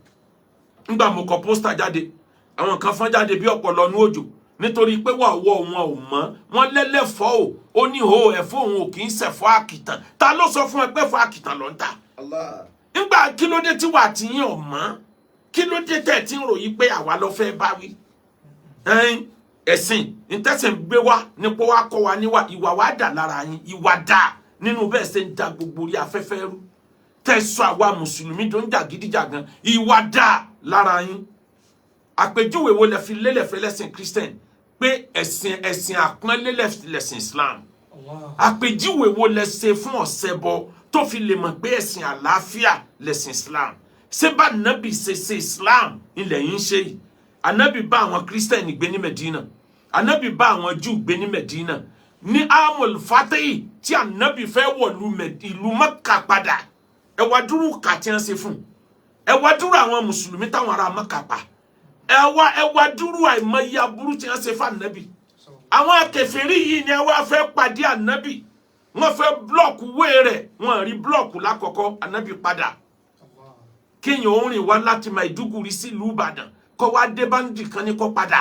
Ńgbà mo kọ poster jáde, àwọn kan fọ́n jáde bí ọ̀pọ̀lọ́ ní òjò, nítorí pé wà ọwọ́ wọn ò mọ́. Wọn lẹ́lẹ́fọ́ o, ó ní ho ẹ̀fọ́ òun ò kì í ṣẹ̀fọ́ àkìtàn. Ta ló sọ fún ẹ pé ẹ̀fọ́ àkìtàn ló ń tà? Allah. Nígbà kí ló dé tí wà tí yín ò mọ́? Kí ló dé tẹ̀ tí ń ròyìn pé àwa ló fẹ́ bá wí? Ẹ̀sìn ntẹ́sìn gbé wá nípò wá kọ́ wa níwà, ìwà wa dà lára yín. Ìwà dà Nínú bẹ́ẹ̀ ṣe ń da gbogbo orí afẹ́fẹ́ rú, tẹ́ sọ àwa mùsùlùmí tó ń jàgídíjàgan, ìwà dà lára yín. Àpèjúwe wo lẹ fi lélẹ̀ fẹ́lẹ́sìn Christian pé ẹ̀sìn àpọ́nlé lẹ̀sìn Islam? Àpèjúwe wo lẹ ṣe fún ọ̀sẹ̀bọ tó fi lè mọ̀ pé ẹ̀sìn àlàáfíà lẹ̀sìn Islam? Ṣé bá nàbì ṣe ṣe Islam ilẹ̀ yìí ń ṣe yìí? Ànábì bá àwọn Christian gbé ní Medina, ànábì bá àwọn Júù gbé ní Medina. Ní amul fatahi tí ànábì fẹ́ wọ̀lú ìlú Mẹ́kà padà, ẹ wá dúró kà tí wọ́n ṣe fún, ẹ wá dúró àwọn mùsùlùmí táwọn ará Mẹ́kà pa, ẹ wá dúró àìmọye aburú tí wọ́n ṣe fún ànábì. Àwọn akẹfẹ̀rí yìí ni ẹ wá fẹ́ pàdé ànábì, wọ́n fẹ́ block way rẹ̀, wọ́n rí block lákọ̀ọ́kọ́. Ànábì padà. Kéèyàn ó rìn wá láti Maiduguri sílùú Ìbàdàn, kó wá dé báńdì kan ní kó padà,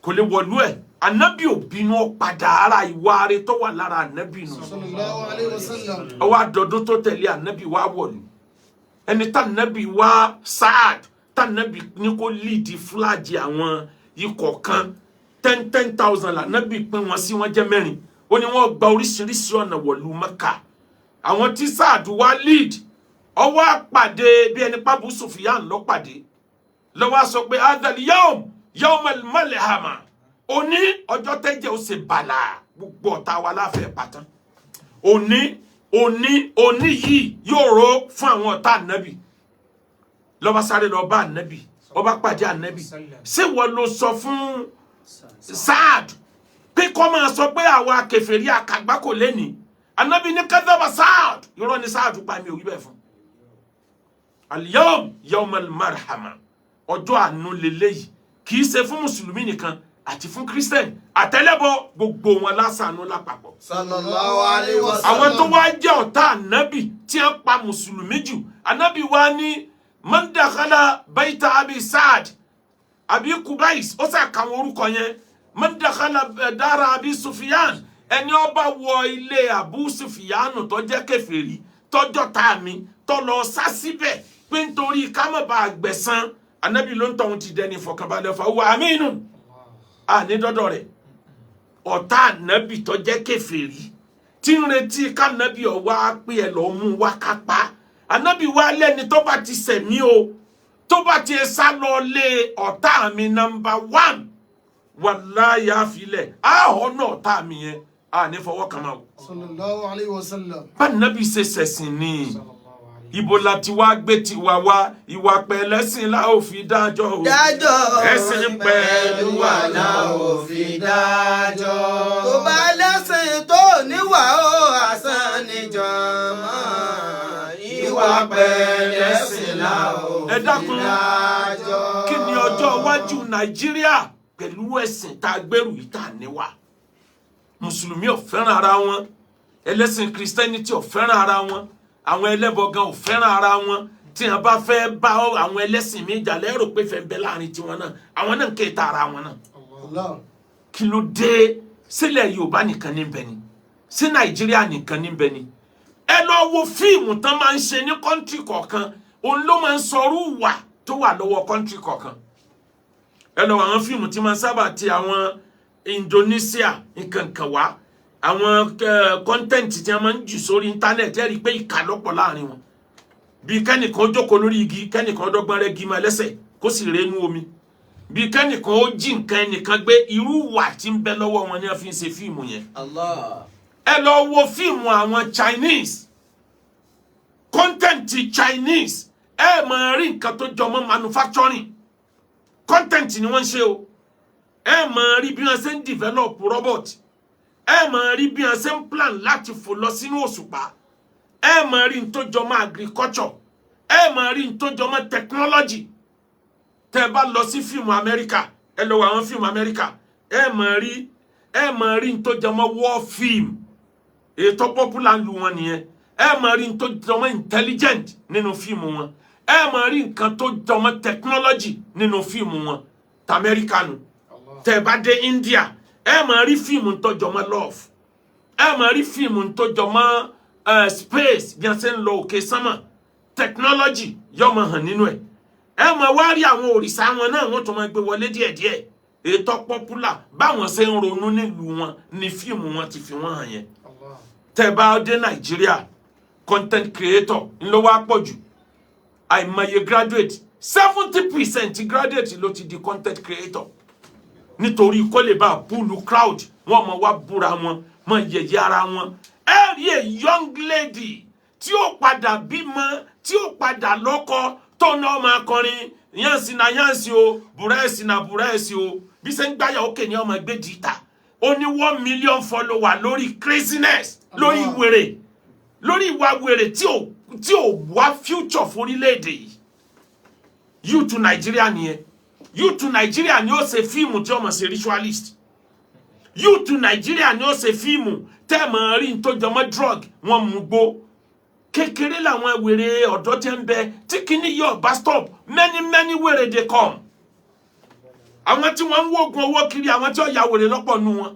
kò lè wọ̀lú ẹ̀. Ànábì ò bínú, ó padà. Ara ìwà rẹ̀ tó wà lára ànábì nù. Sallallahu alayhi wa sallam. Ọwọ́ àdọ́dún tó tẹ̀lé, ànábì wá wọ̀lú. Ẹni tànábì wá Saad, tànábì ní kó lead flag àwọn ikọ̀ kan, 10,000 lànábì pín wọn sí, wọn jẹ́ mẹ́rin. Ó ní wọ́n gba oríṣiríṣi ọ̀nà wọ̀lú Mẹ́kà. Àwọn tí Saad wá lead, ọwọ́ àpàdé bí ẹni pàbù Sufyan ló pàdé lọ́wọ́, sọ pé adal yawm yawm al-malhama, òní ọjọ́ tẹ́jẹ̀ ó ṣe bàlà, gbogbo ọ̀tá wa láfẹ̀ẹ́ pàtán. Òní, òní, òní yìí yóò ro fún àwọn ọ̀tá ànábì. Lọ́ba sáré lọ bá ànábì, ọba pàdé ànábì. Ṣé wọ́n ló sọ fún Saad pé kọ́ máa sọ pé àwa kèfèrí àkàgbákò lẹ́ni? Ànábì ní kadhaba Saad, irọ́ ni Saad pa, mi ò wí bẹ́ẹ̀ fún. Al-yawm yawm al-marhama, ọjọ́ àánú lélẹ́yìí, kì í ṣe fún mùsùlùmí nìkan, àti fún Christian àtẹlẹ́bọ, gbogbo wọn lásàánú lápapọ̀. Sallallahu alayhi wa sallam. Àwọn tó wá jẹ́ ọ̀tá ànábì tí wọ́n pa mùsùlùmí jù, ànábì wá ní man dakhala baita abi Saad abi Kubais, ó sà kàwọn orúkọ yẹn, man dakhala dara abi Sufiyan, ẹni ó bá wọ ilé Abu Sufiyan tó jẹ́ kèfèrí, tọ́jọ́ tá mi tó lọ sá síbẹ̀ pé nítorí ká má bàa gbẹ̀san, ànábì ló ń tọ́hún ti dẹni ìfọ̀kànbalẹ̀ fà wà amínú àní dọ́dọ̀ rẹ̀. Ọ̀tá ànábì tó jẹ́ kèfèrí tí ń retí kánábì ọwá pé ẹ lọ́ọ́ mú wá kápá, ànábì wá lẹ́ni tó bá ti sẹ̀mí o, tó bá ti sá lọ lé ọ̀tá mi number one, wàláyà àfilẹ̀ àhọ́ náà ọ̀tá mi yẹn à ní fọwọ́ kan máa wò. Sallallahu alayhi wa sallam. Bá ànábì ṣe ṣẹ̀sìn ni, ibo la ti wá gbé tiwa wá? Ìwà pẹ̀lẹ́sìn la ó fi dájọ́ o. Dájọ́. Ẹ̀sìn pẹ̀lú wà la ó fi dájọ́. Tó bá lẹ́sìn tó níwà ó, àsán níjàmá. Ìwà pẹ̀lẹ́sìn la ó Ẹ fi dákun. dájọ́. Kí ni ọjọ́ iwájú Nàìjíríà pẹ̀lú ẹ̀sìn tá a gbèrú yìí tá a níwà? Mùsùlùmí ò fẹ́ràn ara wọn, ẹlẹ́sìn Christianity ò fẹ́ràn ara wọn, àwọn ẹlẹ́bọ gan ò fẹ́ràn ara wọn. Tí wọn bá fẹ́ bá àwọn ẹlẹ́sìn mi jà, lẹ́rò pé fẹ́ ń bẹ láàrin tiwọn náà, àwọn náà ń kéta ara wọn náà. Allah. Kí ló dé? Sílẹ̀ Yorùbá nìkan ní bẹ ni? Sí Nàìjíríà nìkan ní bẹ ni? Ẹ lọ wo fíìmù tán máa ń ṣe ní country kọ̀ọ̀kan, òun ló máa ń sọrú wà tó wà lọ́wọ́ country kọ̀ọ̀kan. Ẹ lọ wo àwọn fíìmù tí máa ń sábà ti àwọn Indonesia nkankan wá, àwọn content tí wọ́n máa ń jù sórí internet, ẹ rí i pé ìkà lọ́pọ̀ láàrin wọn. Bí kẹ́nìkan ó jókòó lórí igi, kẹ́nìkan dọ́gbọ́n rẹ́ gímọ̀ lẹ́sẹ̀ kó sì rénú omi, bí kẹ́nìkan ó jí nǹkan ẹnìkan gbé, irú wà tí ń bẹ lọ́wọ́ wọn ni wọ́n fi ń ṣe fíìmù yẹn. Allah. Ẹ lọ wo fíìmù àwọn Chinese, content Chinese, ẹ máa rí nǹkan tó jọ mọ́ manufacturing content ni wọ́n ń ṣe o. Ẹ máa rí bí wọ́n ṣe ń develop robot, ẹ máa rí bí wọ́n ṣe ń plan láti fò lọ sínú òṣùpá, ẹ máa rí n tó jọ mọ́ agriculture, ẹ máa rí n tó jọ mọ́ technology. Tẹ́ ẹ bá lọ sí fíìmù Amẹ́ríkà, ẹ lọ wo àwọn fíìmù Amẹ́ríkà, ẹ máa rí n tó jọ mọ́ war film, ètò popular ń lu wọn nìyẹn. Ẹ máa rí n tó jọ mọ́ intelligent nínú fíìmù wọn, ẹ máa rí nǹkan tó jọ mọ́ technology nínú fíìmù wọn t'Amẹ́ríkà nù. Tẹ́ ẹ bá dé India, ẹ máa rí fíìmù tó jọ mọ́ love, ẹ máa rí fíìmù tó jọ mọ́ space, bí wọ́n ṣe ń lọ òkè sánmà, technology yóò máa hàn nínú ẹ̀. Ẹ máa wá rí àwọn òrìṣà wọn náà, wọ́n tún máa gbé wọlé díẹ̀díẹ̀. Ètò popular, báwọn ṣe ń ronú nílùú wọn ni fíìmù wọn ti fi wọ́n hàn yẹn. Tẹ́ ẹ bá dé Nàìjíríà, content creator ńlọ wá pọ̀ jù. Àìmọye graduate, 70% graduate ló ti di content creator, nítorí kó lè bá pull crowd. Wọn mọ wá búra wọn, mọ yẹ̀yẹ́ ara wọn. Ẹ rí a young lady tí ó padà bímọ, tí ó padà lọ́kọ, tó náà máa kọrin yánsì na yánsì o, búrẹ́sì na búrẹ́sì o. Bí ṣe ń gbáyà òkè ni ọmọ ẹgbẹ́ jìtà. Ó ní 1 million follower lórí craziness, lórí wèrè, lórí ìwà wèrè tí ò wá future fún orílẹ̀-èdè yìí. Youth Nàìjíríà nìyẹn. Youth Nàìjíríà ni ó ṣe fíìmù tí ó mọ̀ ṣe ritualist. Youth Nàìjíríà ni ó ṣe fíìmù tẹ́ ẹ̀ mọ̀ rí tó jọmọ́ drug, wọ́n mú gbó kékeré. Làwọn wèrè ọ̀dọ́ tí ń bẹ tí kìíní yóò bá stop, many many wèrè dey come. Àwọn tí wọ́n ń wógun owó kiri, àwọn tí ó ya wèrè lọ́pọ̀ nínú wọn.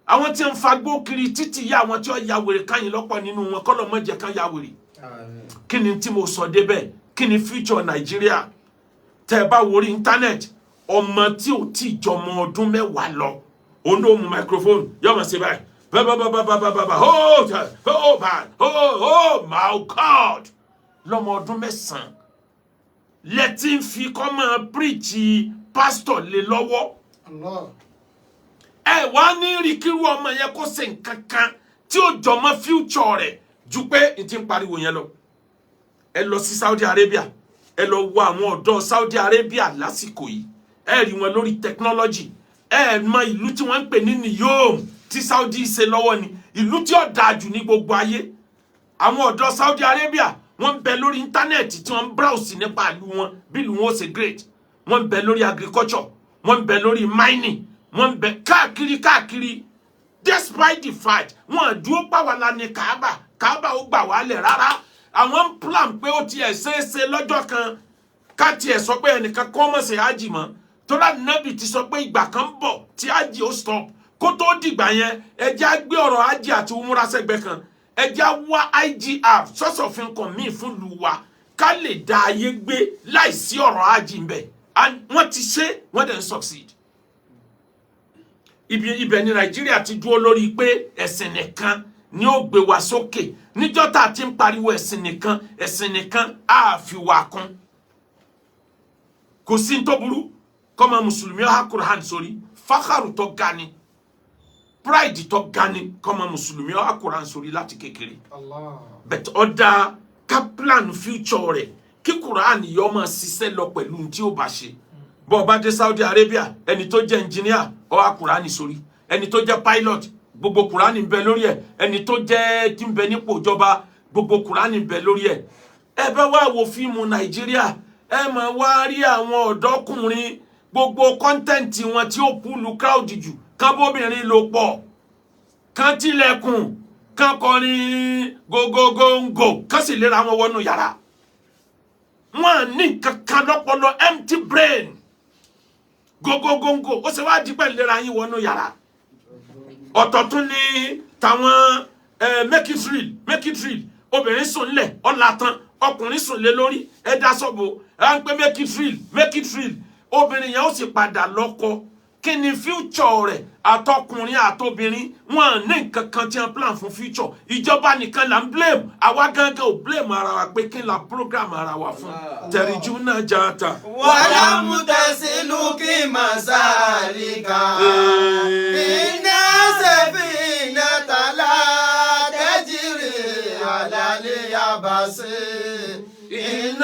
Àwọn tí ń fagbó kiri títì yá, àwọn tí ó ya wèrè káyìn lọ́pọ̀ nínú wọn. Kọ́lọ̀ mọ́jẹ kán ya wèrè. Kí ni tí mo sọ débẹ̀? Kí ni future Nàìjíríà? Tẹ́ ẹ bá wo orí internet, ọmọ tí ò tí jọmọ ọdún 10 lọ, òun ló mú microphone, yóò máa ṣe báyìí, bá bá bá bá bá bá bá, oh oh my, oh oh my God. Lọ́mọ ọdún 9 lẹ́tí ń fi kọ́ máa preach pásítọ̀ lé lọ́wọ́. Allah. Ẹ wá ní rí kírú ọmọ yẹn kó ṣe nǹkan kan tí ó jọmọ́ future rẹ̀ ju pé n ti ń pariwo yẹn lọ. Ẹ lọ sí Saudi Arabia, ẹ lọ wo àwọn ọ̀dọ́ Saudi Arabia lásìkò yìí, ẹ rí wọn lórí technology. Ẹ mọ ìlú tí wọ́n ń pè ní Niyom tí Saudi ṣe lọ́wọ́ ni ìlú tí ó dáa jù ní gbogbo ayé. Àwọn ọ̀dọ́ Saudi Arabia, wọ́n ń bẹ lórí internet tí wọ́n ń browse nípa ìlú wọn, bí ìlú wọn ó ṣe great. Wọ́n ń bẹ lórí agriculture, wọ́n ń bẹ lórí mining, wọ́n ń bẹ káàkiri káàkiri. Despite the fact wọ́n dúró pàwọ́lá ní Kaaba, Kaaba ó gbà wálẹ̀ rárá. Àwọn ń plan pé ó tiẹ̀ ṣeéṣe lọ́jọ́ kan ká tiẹ̀ sọ pé ẹnìkan kọ́ mọ̀ sí hajj mọ́, tọ́lá nàbì ti sọ pé ìgbà kan ń bọ̀ tí hajj ó stop. Kó tó dìgbà yẹn, ẹ jẹ́ á gbé ọ̀rọ̀ hajj àti umura sẹ́gbẹ́ kan. Ẹ jẹ́ á wá IGR, source of income míì fún ìlú wa, ká lè dá ayé gbé láìsí ọ̀rọ̀ hajj ń bẹ̀. And wọ́n ti ṣe, wọ́n dẹ̀ ń succeed. Ibi ibẹ̀ ni Nàìjíríà ti dúró lórí pé ẹ̀sìn nìkan ni ó gbé wa sókè. Níjọ́ tá a ti ń pariwo ẹ̀sìn nìkan, ẹ̀sìn nìkan, á fi wà kún. Kò sí ní tó burú kọ́mọ mùsùlùmí ó há Quran sórí. Fákàrù tó ga ni, pride tó ga ni kọ́mọ mùsùlùmí ó há Quran sórí láti kékeré. Allah. But ọ̀dà ká plan future rẹ̀, kí Quran yọ máa ṣiṣẹ́ lọ pẹ̀lú ohun tí ó bá ṣe. Bọ́ ọ bá dé Saudi Arabia, ẹni tó jẹ́ engineer, ó há Quran sórí. Ẹni tó jẹ́ pilot, gbogbo Quran ń bẹ lórí ẹ̀. Ẹni tó jẹ́ tí ń bẹ nípò ìjọba, gbogbo Quran ń bẹ lórí ẹ̀. Ẹ bá wá wo fíìmù Nàìjíríà, ẹ máa wá rí àwọn ọ̀dọ́kùnrin, gbogbo content wọn tí ó pull crowd jù, kán bóbìnrin lò pọ̀, kán tilẹ̀kùn, kán kọrin gógógóńgò, kán sì lera wọn wọnú yàrá. Wọn ní kankan lọ́pọlọ, empty brain. Gógógóńgò, ó sì wá di pẹ̀lú lera yín wọnú yàrá. Ọ̀tọ̀ tún ní tàwọn make it real, make it real. Obìnrin sùn lẹ̀, ọ̀là tán, ọkùnrin sùn lé lórí, ẹ dá sọ́bù, ẹ ń pẹ́ make it real, make it real. Obìnrin yẹn ó sì padà lọ́kọ. Kí ni future rẹ̀? Àtọkùnrin àtobìnrin, wọn ní nǹkan kan tí wọn plan fún future. Ìjọba nìkan là ń blame? Àwa gángan ò blame ara wa pé kí n la program ara wa fún tẹ̀ríjú náà jata. ولم تسلك مسالك إن سفينة لا تجري على اليابس إن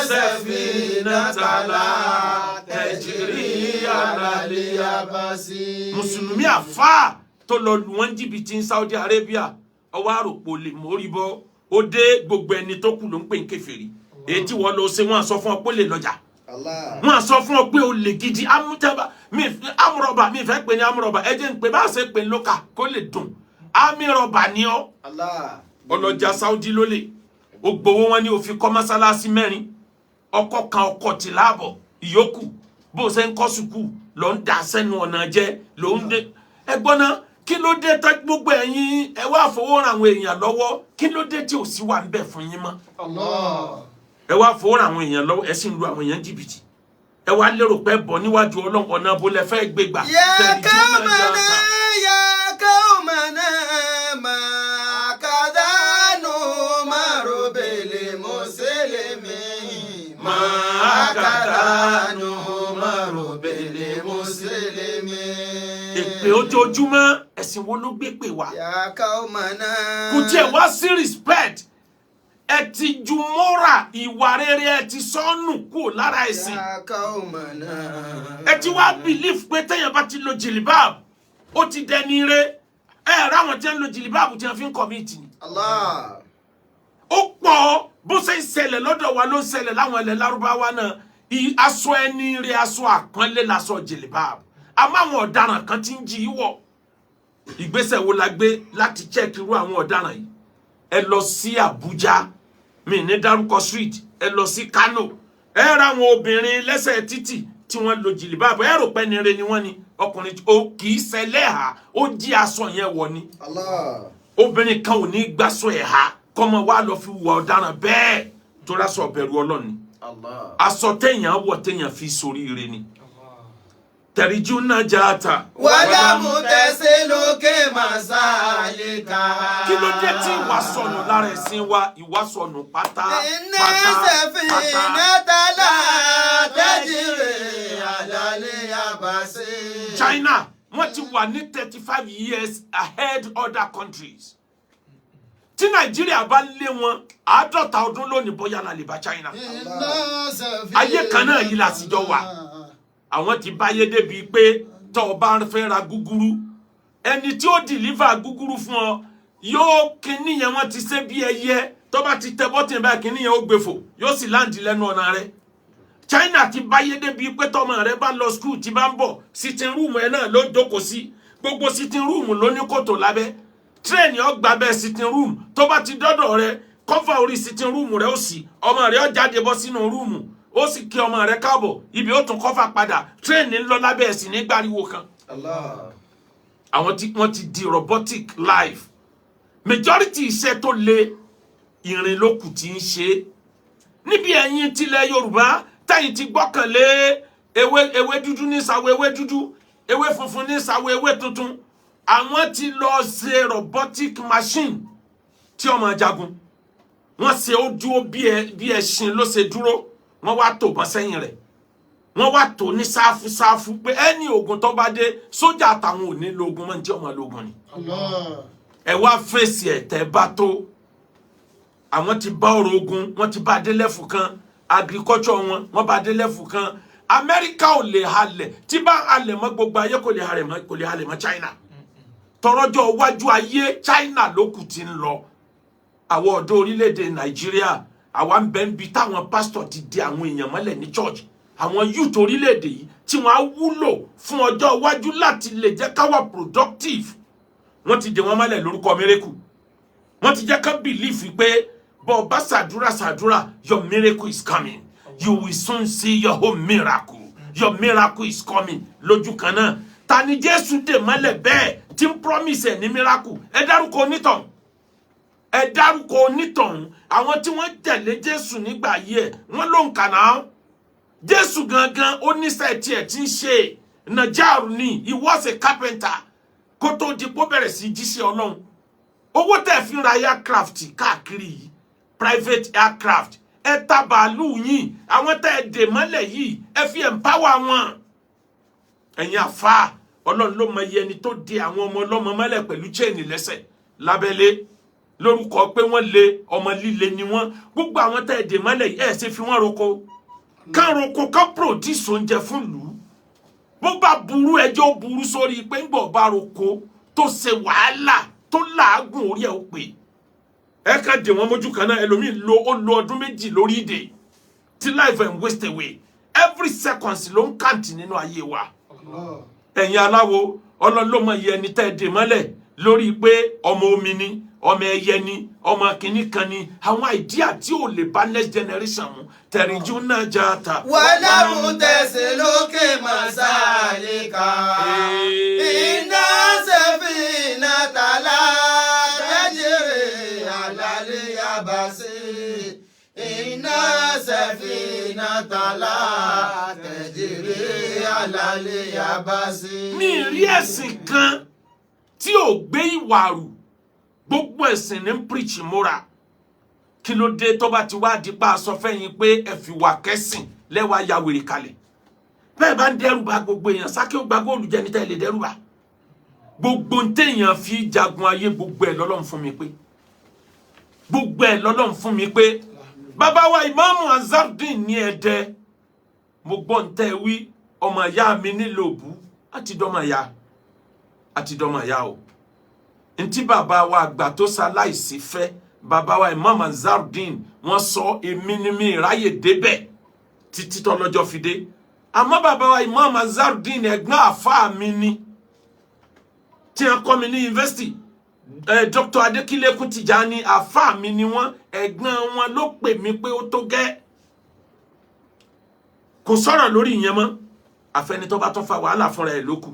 سفينة لا تجري على اليابس. Mùsùlùmí àfáà tó lọ lù wọ́n jìbìtì ní Saudi Arabia, ọwọ́ àròpọ̀ lè mórí bọ́. Ó dé, gbogbo ẹni tó kù ló ń pè ní kèfèrí. Èyí tí wọ́n lọ ṣe, wọ́n sọ fún ọ pé ó lè lọ́jà. Allah. Wọ́n sọ fún ọ pé o lè gidi amútẹ́bà mi, amúrọ̀bà mi fẹ́ pè ní amúrọ̀bà. Ẹ jẹ́ ń pè bá a ṣe pè ní lókà kó lè dùn, amírọ̀bà ni ọ́. Allah. Ọlọ́jà Saudi ló lè ó gbowó wọn ní òfin kọ́ mọ́sálásí mẹ́rin, ọkọ̀ kan, ọkọ̀ tì láàbọ̀ ìyókù. Bó ṣe ń kọ́ sùkúù ló ń da sẹ́nu ọ̀nà jẹ́ ló ń dé. Ẹ gbọ́n ná, kí ló dé tá gbogbo ẹ̀yin ẹ wá fowó ran àwọn èèyàn lọ́wọ́? Kí ló dé tí ò sí wà ń bẹ̀ fún yín mọ́? Allah. Ẹ wá fowó ran àwọn èèyàn lọ́wọ́, ẹ sì ń lu àwọn èèyàn jìbìtì. Ẹ wá lérò pé bọ̀ níwájú Ọlọ́run. Ọ̀nà abo lẹ fẹ́ gbé gbà? يا Tẹ̀rí tí ó máa قومنا jà. يا قومنا ما Muslimi. Ma kàdà Umaru bil muslimi. Èpè ojoojúmọ́, ẹ̀sìn wo ló gbé pè wá? Ya qaumana. Kò tiẹ̀ wá sí respect. Ẹ ti ju moral, ìwà rere, ẹ ti sọnù kúrò lára ẹ̀sìn. Ya qaumana. Ẹ ti wá believe pé téèyàn bá ti lo jìlìbáàbù, ó ti dẹni re. Ẹ ráwọn tí wọ́n ń lo jìlìbáàbù tí wọ́n fi ń commit ni. Allah. Ó pọ̀. Bó ṣe ń ṣẹlẹ̀ lọ́dọ̀ wa ló ń ṣẹlẹ̀ láwọn ilẹ̀ Lárúbáwá náà. Aṣọ ẹni rẹ, aṣọ àpọ́nlé laṣọ jìlìbáàbù, àmọ́ àwọn ọ̀daràn kan ti ń jí í wọ̀. Ìgbésẹ̀ wo la gbé láti check irú àwọn ọ̀daràn yìí? Ẹ lọ sí Àbújá, mi ní dárúkọ street, ẹ lọ sí Kano, ẹ ra àwọn obìnrin lẹ́sẹ̀ títì tí wọ́n lo jìlìbáàbù. Ẹ rò pé ní re ni wọ́n ni. Ọkùnrin ó kì í ṣẹlẹ́hà, ó jí aṣọ yẹn wọ̀ ni. Allah. Obìnrin kan ò ní gbàsọ ẹ̀ ha kọ́mọ wa lọ fi wà ọ̀daràn bẹ́ẹ̀ tó rásọ bẹ̀rù Ọlọ́run ni. Allah. Aṣọ téèyàn wọ̀ téèyàn fi soríire ni. Tẹ̀ríjú náà já ta. Wàlámù tẹ̀sílùkì màsálíkà. Kí ló dé tí ìwà sọnù lára ẹ̀sìn wa? Ìwà sọnù pátá Iná pátá sẹ̀fínà pátá. tálá tẹ́jìrì àlàlẹ́ àbàṣe. China, wọ́n ti wà ní 35 years ahead other countries. Tí Nàìjíríà bá lé wọn 50 ọdún lónìí, bóyá la lè bá China. Ayé kan náà yìí la sì jọ wà. Àwọn ti báyé débi pé tọ́ ọ bá fẹ́ ra gúgúrú, ẹni tí ó deliver gúgúrú fún ọ yóò kíní yẹn, wọ́n ti ṣe bí ẹyẹ tó bá ti tẹ button báyìí, kíní yẹn ó gbé fò, yóò sì land lẹ́nu ọ̀nà rẹ̀. China ti báyé débi pé tọmọ rẹ bá lọ school, tí bá ń bọ̀, sitting room ẹ náà ló jókòó sí. Gbogbo sitting room ló ní kòtò lábẹ́. Train ó gbà bẹ́ẹ̀ sitting room, tó bá ti dọ́dọ̀ rẹ, cover orí sitting room rẹ, ó sì ọmọ rẹ ó jáde bọ́ sínú room, ó sì kí ọmọ rẹ káàbọ̀, ibi ó tún cover padà. Train ń lọ lábẹ́ ẹ̀sìn ní gbáriwo kan. Allah. Àwọn tí wọ́n ti di robotic life, majority iṣẹ́ tó le, ìrìn ló kù tí ń ṣe é. Níbi ẹ̀yin tilẹ̀ Yorùbá tẹ̀yin ti gbọ́kànlé ewé, ewé dúdú ní sàwọ̀ ewé dúdú, ewé funfun ní sàwọ̀ ewé tuntun, àwọn ti lọ ṣe robotic machine tí ọmọ jagun wọ́n ṣe. Ó dúró bí ẹṣin ló ṣe dúró. Wọ́n wá tò bọ́n sẹ́yìn rẹ̀, wọ́n wá tò ní sáfù sáfù pé ẹni ogun tó bá dé, sójà àtàwọn ò ní lo ogun mọ́ ní tí ọmọ lógun ni. Allah. Ẹ wá fèsì ẹ̀ tẹ́ bá tó. Àwọn ti bá ọ̀rọ̀ ogun, wọ́n ti bá dé level kan. Agriculture wọn, wọ́n bá dé level kan. Amẹ́ríkà ò lè halẹ̀. Tí bá halẹ̀ mọ́ gbogbo ayé, kò lè halẹ̀ mọ́, kò lè halẹ̀ mọ́ China. Tọrọjọ́ iwájú ayé, China ló kù ti ń lọ. Àwọn ọ̀dọ́ orílẹ̀-èdè Nàìjíríà, àwa ń bẹ ń bi táwọn pásítọ̀ ti di àwọn èèyàn mọ́lẹ̀ ní church. Àwọn youth orílẹ̀-èdè yìí tí wọ́n á wúlò fún ọjọ́ iwájú láti lè jẹ́ ká wà productive, wọ́n ti dè wọ́n mọ́lẹ̀ lórúkọ miracle. Wọ́n ti jẹ́ ká believe pé bọ́ ọ bá ṣàdúrà ṣàdúrà, your miracle is coming, you will soon see your own miracle, your miracle is coming. Lójú kan náà, ta ni Jésù dè mọ́lẹ̀ bẹ́ẹ̀ tí ń promise ẹ̀ ní miracle? Ẹ dárúkọ onítọ̀hún, ẹ dárúkọ onítọ̀hún. Àwọn tí wọ́n tẹ̀lé Jésù nígbà ayé ẹ̀, wọ́n ló ń kà náà. Jésù gangan, ó níṣẹ́ tiẹ̀ tí ń ṣe. Nàjàrú ni, he was a carpenter kó tó di pó bẹ̀rẹ̀ sí jíṣẹ́ Ọlọ́run. Owó tẹ̀ fi ń ra aircraft káàkiri yìí, private aircraft, ẹ ta bàálù yìí, àwọn tẹ́ ẹ dè mọ́lẹ̀ yìí, ẹ fi empower wọn. Ẹ̀yin àfa, Ọlọ́run ló mọ iye ẹni tó di àwọn ọmọ ọlọ́mọ mọ́lẹ̀ pẹ̀lú chain lẹ́sẹ̀ lábẹ́lé lórúkọ pé wọ́n lé ọmọ líle ni wọ́n. Gbogbo àwọn tẹ́ ẹ dè mọ́lẹ̀ yìí, ẹ ṣe fi wọ́n roko, kán roko, kán produce oúnjẹ fún ìlú. Bó bá burú, ẹjọ́ burú sórí pé ń gbọ̀ bá roko tó ṣe wàhálà tó làágùn, orí ẹ̀ ó pè ẹ. Kàn dè wọ́n mójú kan náà. Ẹlòmíì lo, ó lo ọdún 2 lórí ìdè tí life and waste away. Every second ló ń count nínú ayé wa. Allah. Ẹ̀yin aláwo, Ọlọ́run ló mọ iye ẹni tẹ́ ẹ dè mọ́lẹ̀ lórí pé ọmọ omi ni, ọmọ ẹyẹ ni, ọmọ kìíní kan ni, àwọn idea tí ò lè bá next generation mu. Tẹ̀rìnjú náà já ta. Wàlámù tẹ̀sílùkì màsálíkà. Iná sẹ́fìnà tàlá tẹ́jìrì àlàlẹ́ àbàṣe. Iná sẹ́fìnà tàlá tẹ́jìrì àlàlẹ́ àbàṣe. Mi rí ẹ̀sìn kan tí ò gbé ìwà rù. Gbogbo ẹ̀sìn ní ń preach moral. Kí ló dé tó bá ti wá di pa aṣọ fẹ́yìn pé ẹ fi wà kẹ́sìn lẹ́wàá ya wèrè kalẹ̀? Bẹ́ẹ̀ bá ń dẹ́rù bà gbogbo èèyàn, sáké ó gba góòlù jẹ́ níta ẹ̀ lè dẹ́rù bà. Gbogbo ń téèyàn fi jagun ayé, gbogbo ẹ̀ lọ́lọ́run fún mi pé, gbogbo ẹ̀ lọ́lọ́run fún mi pé. Bàbá wa Ìmáàmù Azardin ní Ẹdẹ, mo gbọ́ ń tẹ́ wí, ọmọ ìyá mi nílò òbú àti dọ́mọ ìyá, àti dọ́mọ ìyá o. Ntí bàbá wa àgbà tó ṣaláìsí fẹ́, bàbá wa Imam Azardin, wọ́n sọ, èmi ni mi ráyè débẹ̀ títí tọ́lọ́jọ́ fi dé. Àmọ́ bàbá wa Imam Azardin, ẹ̀gbọ́n àfáà mi ni tí wọ́n kọ́ mi ní yunifásitì, Dr. Adékílékún Tìjání, àfáà mi ni wọ́n. Ẹ̀gbọ́n wọn ló pè mí pé ó tó gẹ́, kò sọ̀rọ̀ lórí ìyẹn mọ́. Àfẹnitọ́ bá tún fa wàhálà fúnra ẹ̀ lókù,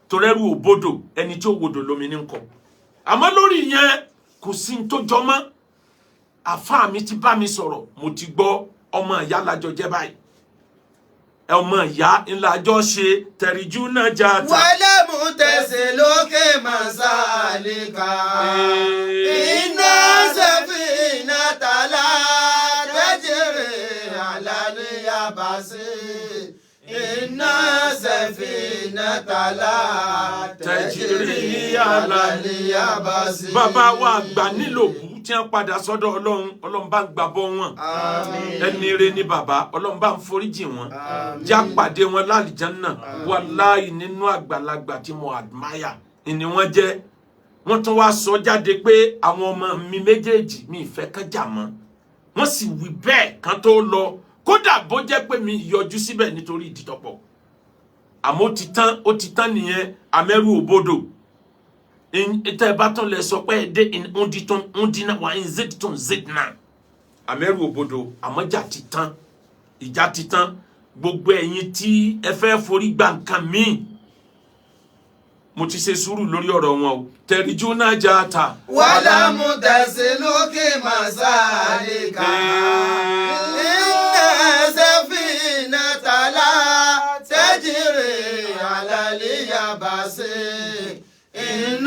torẹ́rù òbodò, ẹni tí ó wodò lómi ní nǹkan. Àmọ́ lórí ìyẹn, kò sí ní tó jọ mọ́. Àfáà mi ti bá mi sọ̀rọ̀, mo ti gbọ́. Ọmọ ìyá lájọ jẹ́ báyìí, ọmọ ìyá ńlá jọ ṣe tẹ̀ríjú náà já ta. ولم تسلك مسالك إن سفينة لا تجري على اليابس إن سفينة لا تجري على اليابس. Bàbá wa àgbà nílòbù tí wọ́n padà sọ́dọ̀ Ọlọ́run, Ọlọ́run bá ń gbàbọ́ wọn. Àmín. Ẹni ire ni bàbá, Ọlọ́run bá ń foríjì wọn. Àmín. Já pàdé wọn lálìjánnà. Wàláì, nínú àgbàlagbà tí mo admire ni wọ́n jẹ́. Wọ́n tún wá sọ jáde pé àwọn ọmọ mi méjèèjì, mi ìfẹ́ kán jà mọ́. Wọ́n sì wí bẹ́ẹ̀ kán tó lọ, kódà bó jẹ́ pé mi yọjú síbẹ̀ nítorí ìdítọ́pọ̀. Àmọ́ ó ti tán, ó ti tán nìyẹn. Àmẹ́rù òbodò tẹ́ ẹ bá tún lẹ sọ pé ẹ dé ń dínà wà ń zid tún zid náà. Àmẹ́rù òbodò, àmọ́jà ti tán, ìjà ti tán. Gbogbo ẹ̀yin tí ẹ fẹ́ forí gba nǹkan míì, mo ti ṣe sùúrù lórí ọ̀rọ̀ wọn o. Tẹ̀ríjú náà já ta. ولم تسلك مسالك إن سفينة لا تجري على اليابس إن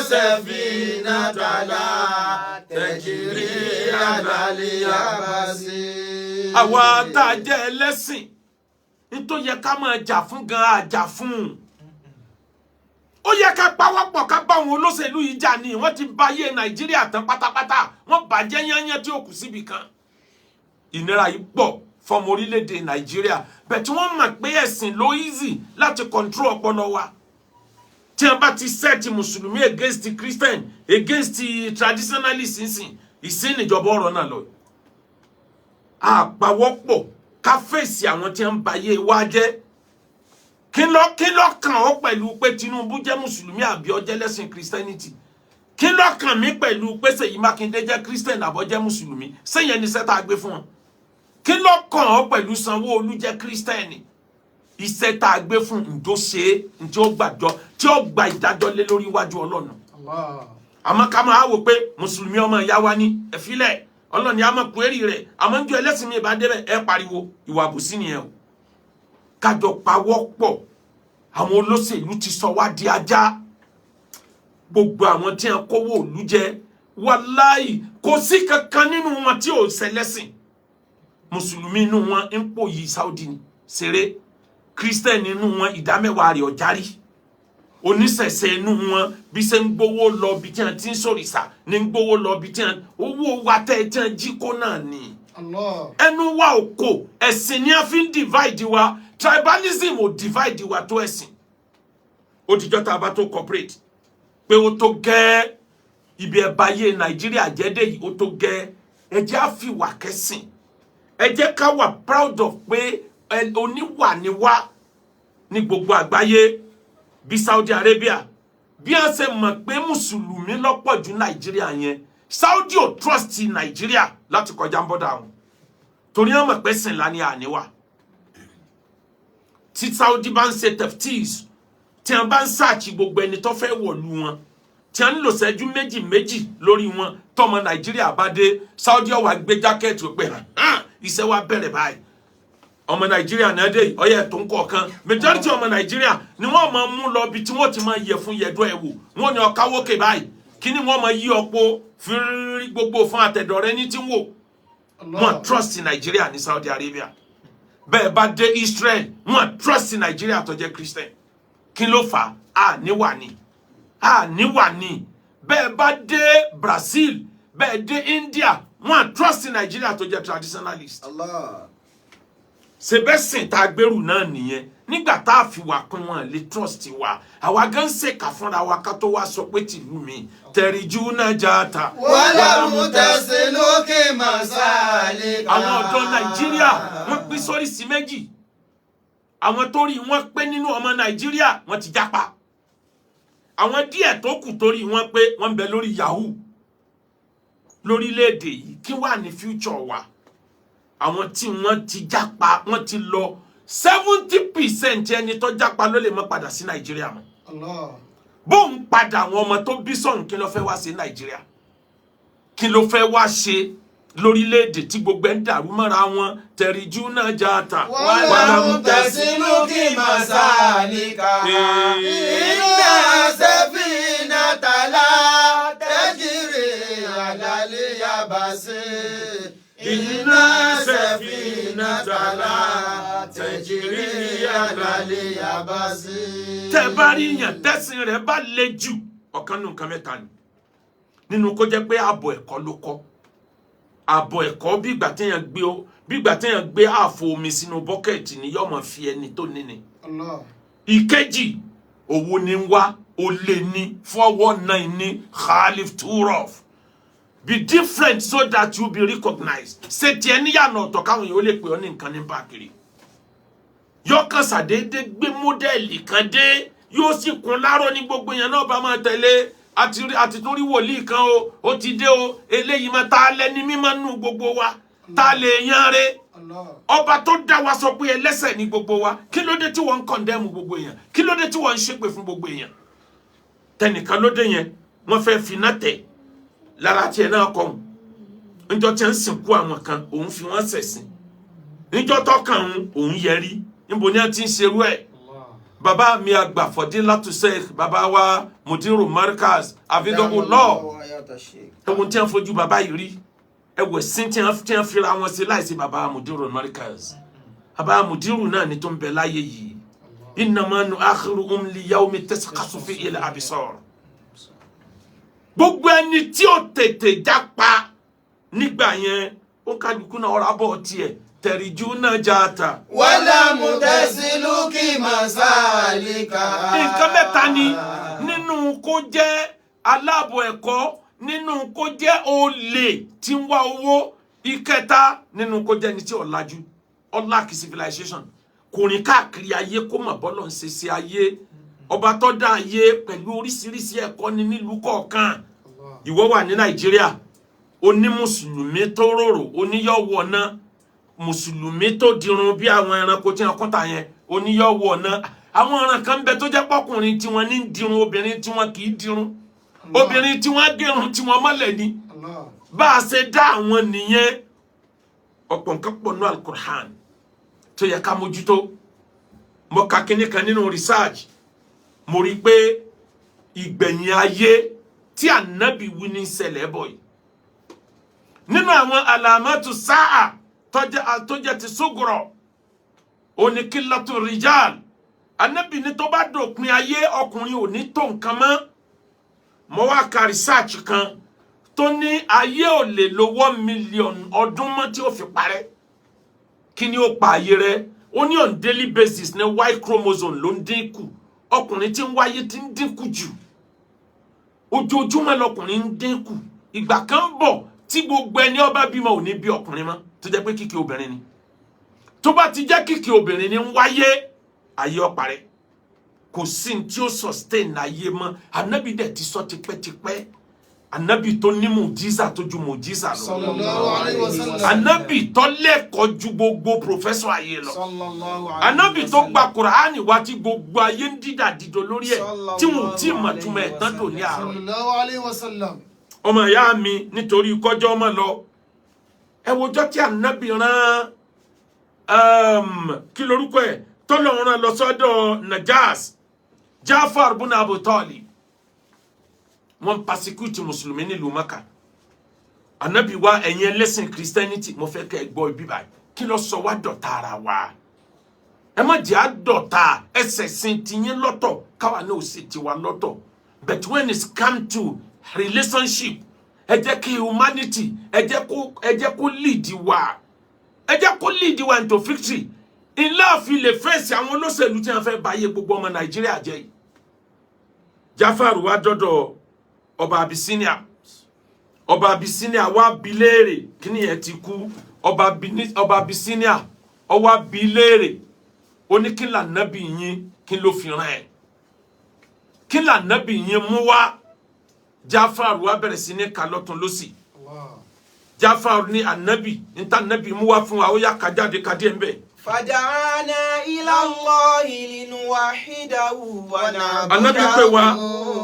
سفينة لا تجري على اليابس. Àwa tá a jẹ́ ẹlẹ́sìn, nítorí yẹ ká máa jà fún gan, àjà fún un. Ó yẹ ká pawọ́pọ̀ ká bá àwọn olóṣèlú yìí jà ní. Wọ́n ti bà ayé Nàìjíríà tán pátápátá, wọ́n bàjẹ́ yányán tí ó kù síbi kan. Ìnira yìí pọ̀ fọmọ orílẹ̀-èdè Nàìjíríà bẹ́ẹ̀, tí wọ́n mọ̀ pé ẹ̀sìn ló easy láti control ọpọlọ wa. Tí wọ́n bá ti set mùsùlùmí against the Christian, against the traditionalist, ìsìn ìsìn ìjọba ọ̀rọ̀ náà lọ. Àpawọ́pọ̀ ká fèsì àwọn tí wọ́n ń ba ayé wa jẹ́. Kí ló kàn ọ́ pẹ̀lú pé Tinubu jẹ́ mùsùlùmí àbí ó jẹ́ lẹ́sìn Christianity? Kí ló kàn mí pẹ̀lú pé Ṣèyí Mákindé jẹ́ Christian àbọ̀ jẹ́ mùsùlùmí? Sẹ́yìn ní sẹ́ta gbé fún wọn. Kí ló kàn ọ́ pẹ̀lú Sanwó-Olú jẹ́ Christian? Iṣẹ́ tá a gbé fún, ǹjọ́ ṣe é, ǹjọ́ gbàjọ́ tí ó gba ìdájọ́ lé lórí iwájú Ọlọ́run. Allah. Àmọ́ ká máa wò pé mùsùlùmí ọmọ ìyá wa ní ẹ̀fílẹ̀, Ọlọ́run ni a máa kú èrì rẹ̀. Àmọ́ ń jọ ẹlẹ́sìn mi ìbá débẹ̀, ẹ pariwo ìwà àbùsí nìyẹn o. Kájọ pawọ́ pọ̀. Àwọn olóṣèlú ti sọ wá di ajá. Gbogbo àwọn tí wọn kówó òlú jẹ, wàláì, kò sí kankan nínú wọn tí ò ṣẹlẹ́sìn. Mùsùlùmí inú wọn ń pò yí Saudi ni ṣeré, Christian inú wọn, ìdámẹ́wàá rẹ̀ ọ̀járí, oníṣẹ̀ṣẹ̀ inú wọn, bí ṣe ń gbowó lọ bí tí wọn ti ń sòrìṣà ní ń gbowó lọ bí tí wọn owó wa tẹ́ tí wọn jí kó náà ni. Allah. Ẹnu wa ò kò. Ẹ̀sìn ni a fi ń divide wa. Tribalism ò divide wa tó ẹ̀sìn. Ó dijọ́ tá a bá tó cooperate pé ó tó gẹ́, ibi ẹ̀bá yé Nàìjíríà jẹ́dẹ̀ yìí, ó tó gẹ́. Ẹ jẹ́ á fi wà kẹ́sìn. Ẹ jẹ́ ká wà proud of pé oníwà ni wá ní gbogbo àgbáyé. Bí Saudi Arabia, bí wọ́n ṣe mọ̀ pé mùsùlùmí lọ́pọ̀ ju Nàìjíríà yẹn, Saudi ò trust Nàìjíríà láti kọjá ń bọ́dà wọn, torí wọ́n mọ̀ pé sìn lání àníwá. Tí Saudi bá ń ṣe teftis, tí wọ́n bá ń search gbogbo ẹni tó fẹ́ wọ̀lú wọn, tí wọ́n ń lò ṣẹ́jú méjì méjì lórí wọn, tọmọ Nàìjíríà bá dé, Saudi ó wá gbé jacket pé hàn, iṣẹ́ wa bẹ̀rẹ̀ báyìí. Ọmọ Nàìjíríà náà dé, ọyẹ tó ń kọ̀ọ̀kan. Majority ọmọ Nàìjíríà ni wọ́n máa mú lọ bí tí wọ́n ti máa yẹ fún yẹ̀dọ́ ẹ̀ wò. Wọ́n ní ọ̀káwókè báyìí, kíní wọ́n máa yí ọ̀pọ̀ fírí gbogbo fún àtẹ̀dọ̀ rẹ ní tí ń wò. Wọ́n trust Nàìjíríà ní Saudi Arabia. Bẹ́ẹ̀ bá dé Israel, wọ́n trust Nàìjíríà tó jẹ́ Christian. Kí ló fà á? Níwà ni, a níwà ni. Bẹ́ẹ̀ bá dé Brazil, bẹ́ẹ̀ dé India, wọ́n trust Nàìjíríà tó jẹ́ traditionalist. Allah. Ṣebẹ́sìn tá a gbèrú náà nìyẹn. Nígbà tá a fi wà kún, wọn lè trust wa. Àwa gan ṣèkà fúnra wa ká tó wá sọ pé tìlú mi tẹ̀ríjú náà já ta. ولم تسلك مسالكها. Àwọn ọ̀dọ́ Nàìjíríà, wọ́n pín sórí sí méjì. Àwọn tó rí wọn pé nínú ọmọ Nàìjíríà, wọ́n ti jápa. Àwọn díẹ̀ tó kù torí wọn pé, wọ́n ń bẹ lórí yahoo lórílẹ̀‐èdè yìí. Kí wà ní future wa? Àwọn tí wọ́n ti jápa, wọ́n ti lọ. 70% ẹni tó jápa ló lè má padà sí Nàìjíríà mọ́. Allah. Bóun padà, àwọn ọmọ tó bí sọ̀hún, kí ló fẹ́ wá ṣe Nàìjíríà? Kí ló fẹ́ wá ṣe lórílẹ̀‐èdè tí gbogbo ẹ̀ ń dàrú mọ́ra wọn? Tẹ̀ríjú náà já ta. ولم تسلك مسالكها. إن السفينة لا تجري على اليابس. إن السفينة لا تجري على اليابس. Tẹ́ bá rí yàn tẹ́sìn rẹ̀ bá le jù, ọ̀kan nù nǹkan mẹ́ta ni. Nínú kó jẹ́ pé ààbọ̀ ẹ̀kọ́ ló kọ́, ààbọ̀ ẹ̀kọ́, bí ìgbà téèyàn gbé ààfo omi sínú bucket ni, yóò máa fi ẹni tó ní ni. Allah. Ìkejì, owó ní ń wá, olè ní, 419 ní khalif turof. Be different so that you be recognized. Ṣe tiẹ̀ níyànà ọ̀tọ̀ káwọn èèyàn ó lè pè ọ́ ní nǹkan ní bákiri. Yóò kàn ṣàdédé gbé model kan dé, yóò sì kún láró ní gbogbo èèyàn náà bá máa tẹ̀lé. Àti tún rí wòlíì kan o, ó ti dé o. Eléyìí máa ta lẹ́ni mímọ́ nù gbogbo wa, ta lè yan re? Allah. Ọba tó dá wa sọ pé ẹlẹ́ṣẹ̀ ní gbogbo wa. Kí ló dé tí wọ́n ń condemn gbogbo èèyàn? Kí ló dé tí wọ́n ń ṣépè fún gbogbo èèyàn? Tẹnìkan ló dé yẹn, wọ́n fẹ́ finá tẹ̀ lára tiẹ̀ náà kọ́ òun. Níjọ́ tí wọ́n ń sìnkú àwọn kan, òun fi wọ́n ṣẹ̀sìn. Níjọ́ tọ́kàn òun, òun yẹrí. Níbo ni wọ́n ti ń ṣerú ẹ̀? Bàbá mi àgbà, Fọdílátù Sheikh, bàbá wa Mudiru Markaz Abidọ́kù ẹ̀wọ̀n tí wọ́n fojú bàbá yìí rí, ẹ̀wọ̀ sí tí wọ́n fira wọn sí láìsí bàbá Mudiru Markaz. Bàbá Mudiru náà ni tó ń bẹ láyé yìí. Innama nu'akhiruhum li yawmin tashkhasu fihi al-absar. Gbogbo ẹni tí ó tètè jápa nígbà yẹn, ó kálukú náà ọ̀rọ̀ abọ́ tiẹ̀ tẹ̀ríjú náà já ta. ولم تسلك مسالكها. Nǹkan mẹ́ta ni: nínú kó jẹ́ aláàbọ̀ ẹ̀kọ́, nínú kó jẹ́ olè tí ń wá owó, ìkẹta, nínú kó jẹ́ ẹni tí ò lajú, ó lack civilization, kò rìn káàkiri ayé kó mọ̀ bọ́lọ̀ ń ṣe sí ayé. Ọba tó dá ayé pẹ̀lú oríṣiríṣi ẹ̀kọ́ ní nílùú kọ̀ọ̀kan. Ìwọ wà ní Nàìjíríà, oní mùsùlùmí tó rorò, oníyọ̀wọ̀ náà, mùsùlùmí tó dirun bí àwọn ẹranko tí wọn kọ́ta yẹn, oníyọ̀wọ̀ náà. Àwọn ọ̀ràn kan bẹ tó jẹ́ pọ́kùnrin tí wọ́n ní ń dirun, obìnrin tí wọ́n kì í dirun, obìnrin tí wọ́n gẹrun tí wọ́n mọ́lẹ̀ ni. Allah. Bá a ṣe dá àwọn nìyẹn. Ọ̀pọ̀ nǹkan pọ̀ ní Alukur'an tó yẹ ká mójútó. Mo ka kinní kan nínú research, mo rí i pé ìgbẹ̀yìn ayé tí ànábì wí ní ṣẹlẹ̀ bọ̀ yìí, nínú àwọn alamatu sáà tó jẹ́ ti sugurọ̀, oníkílátù rijal. Ànábì ní tó bá dòpin ayé, ọkùnrin ò ní tó nǹkan mọ́. Mo wá ka research kan tó ní ayé ò lè lo 1 million ọdún mọ́ tí ó fi parẹ́. Kí ni ó pa ayé rẹ̀? Ó ní on daily basis ní Y chromosome ló ń dínkù. Ọkùnrin tí ń wáyé tí ń dínkù jù, ojoojúmọ́ lọkùnrin ń dínkù. Ìgbà kan ń bọ̀ tí gbogbo ẹni ó bá bímọ ò ní bí ọkùnrin mọ́, tó jẹ́ pé kìkì obìnrin ni. Tó bá ti jẹ́ kìkì obìnrin ni ń wáyé, ayé ó parẹ́. Kò sí ní tí ó sustain ayé mọ́. Anabi dẹ̀ ti sọ tipẹ́tipẹ́. Anabi tó ní mùjísà tó ju mùjísà lọ. Sallallahu alayhi wa sallam. Anabi tó lẹ́kọ̀ọ́ ju gbogbo professor ayé lọ. Sallallahu alayhi Anabi wa tó sallam. gba Kùránì wá tí gbogbo ayé ń dídà dídò lórí ẹ̀, tí wọn ò tí ì mọ̀ túmọ̀ ẹ̀ tán dò ní àárọ̀. Sallallahu alayhi wa sallam. Ọmọ ìyá mi, nítorí kọjọ́ ọmọ lọ, ẹ wojọ́ tí anabi rán, kí lorúkọ ẹ̀ tọ́lọ̀ rán lọ sọ́dọ̀ Najas, Jafar buna Abu Talib. Wọ́n persecute mùsùlùmí nílùú Maka. Ànábì wa, ẹ̀yin ẹlẹ́sìn Christianity, mo fẹ́ kẹ́ ẹ gbọ́ ibi báyìí. Kí ló sọ wá dọ̀tá ara wa? Ẹ má jẹ́ àdọ̀tá. Ẹsẹ̀ sin tiyín lọ́tọ̀, káwa náà ó sì tiwa lọ́tọ̀. But when it's come to relationship, ẹ jẹ́ kí humanity, ẹ jẹ́ kó lead wa, ẹ jẹ́ kó lead wa into victory. Ilé àfi lè fèsì àwọn olóṣèlú tí wọ́n fẹ́ báyé gbogbo ọmọ Nàìjíríà jẹ́ yìí. Jáfàrù wá dọ́dọ̀ ọba Abyssinia. Ọba Abyssinia wá bi léèrè kí ni ẹ ti kú. Ọba Abyssinia ó wá bi léèrè, ó ní, "Kí lànàbì yín, kí ló fi rán ẹ? Kí lànàbì yín mú wá?" Jáfàrù wá bẹ̀rẹ̀ sí ní kà lọ́tún lọ́sì. Jáfàrù ní ànábì níta, ànábì mú wá fún wa, ó yá, kájáde kádìí ẹ̀ ń bẹ̀. فدعانا إلى الله لنوحده ونعبده. Ànábì pè wá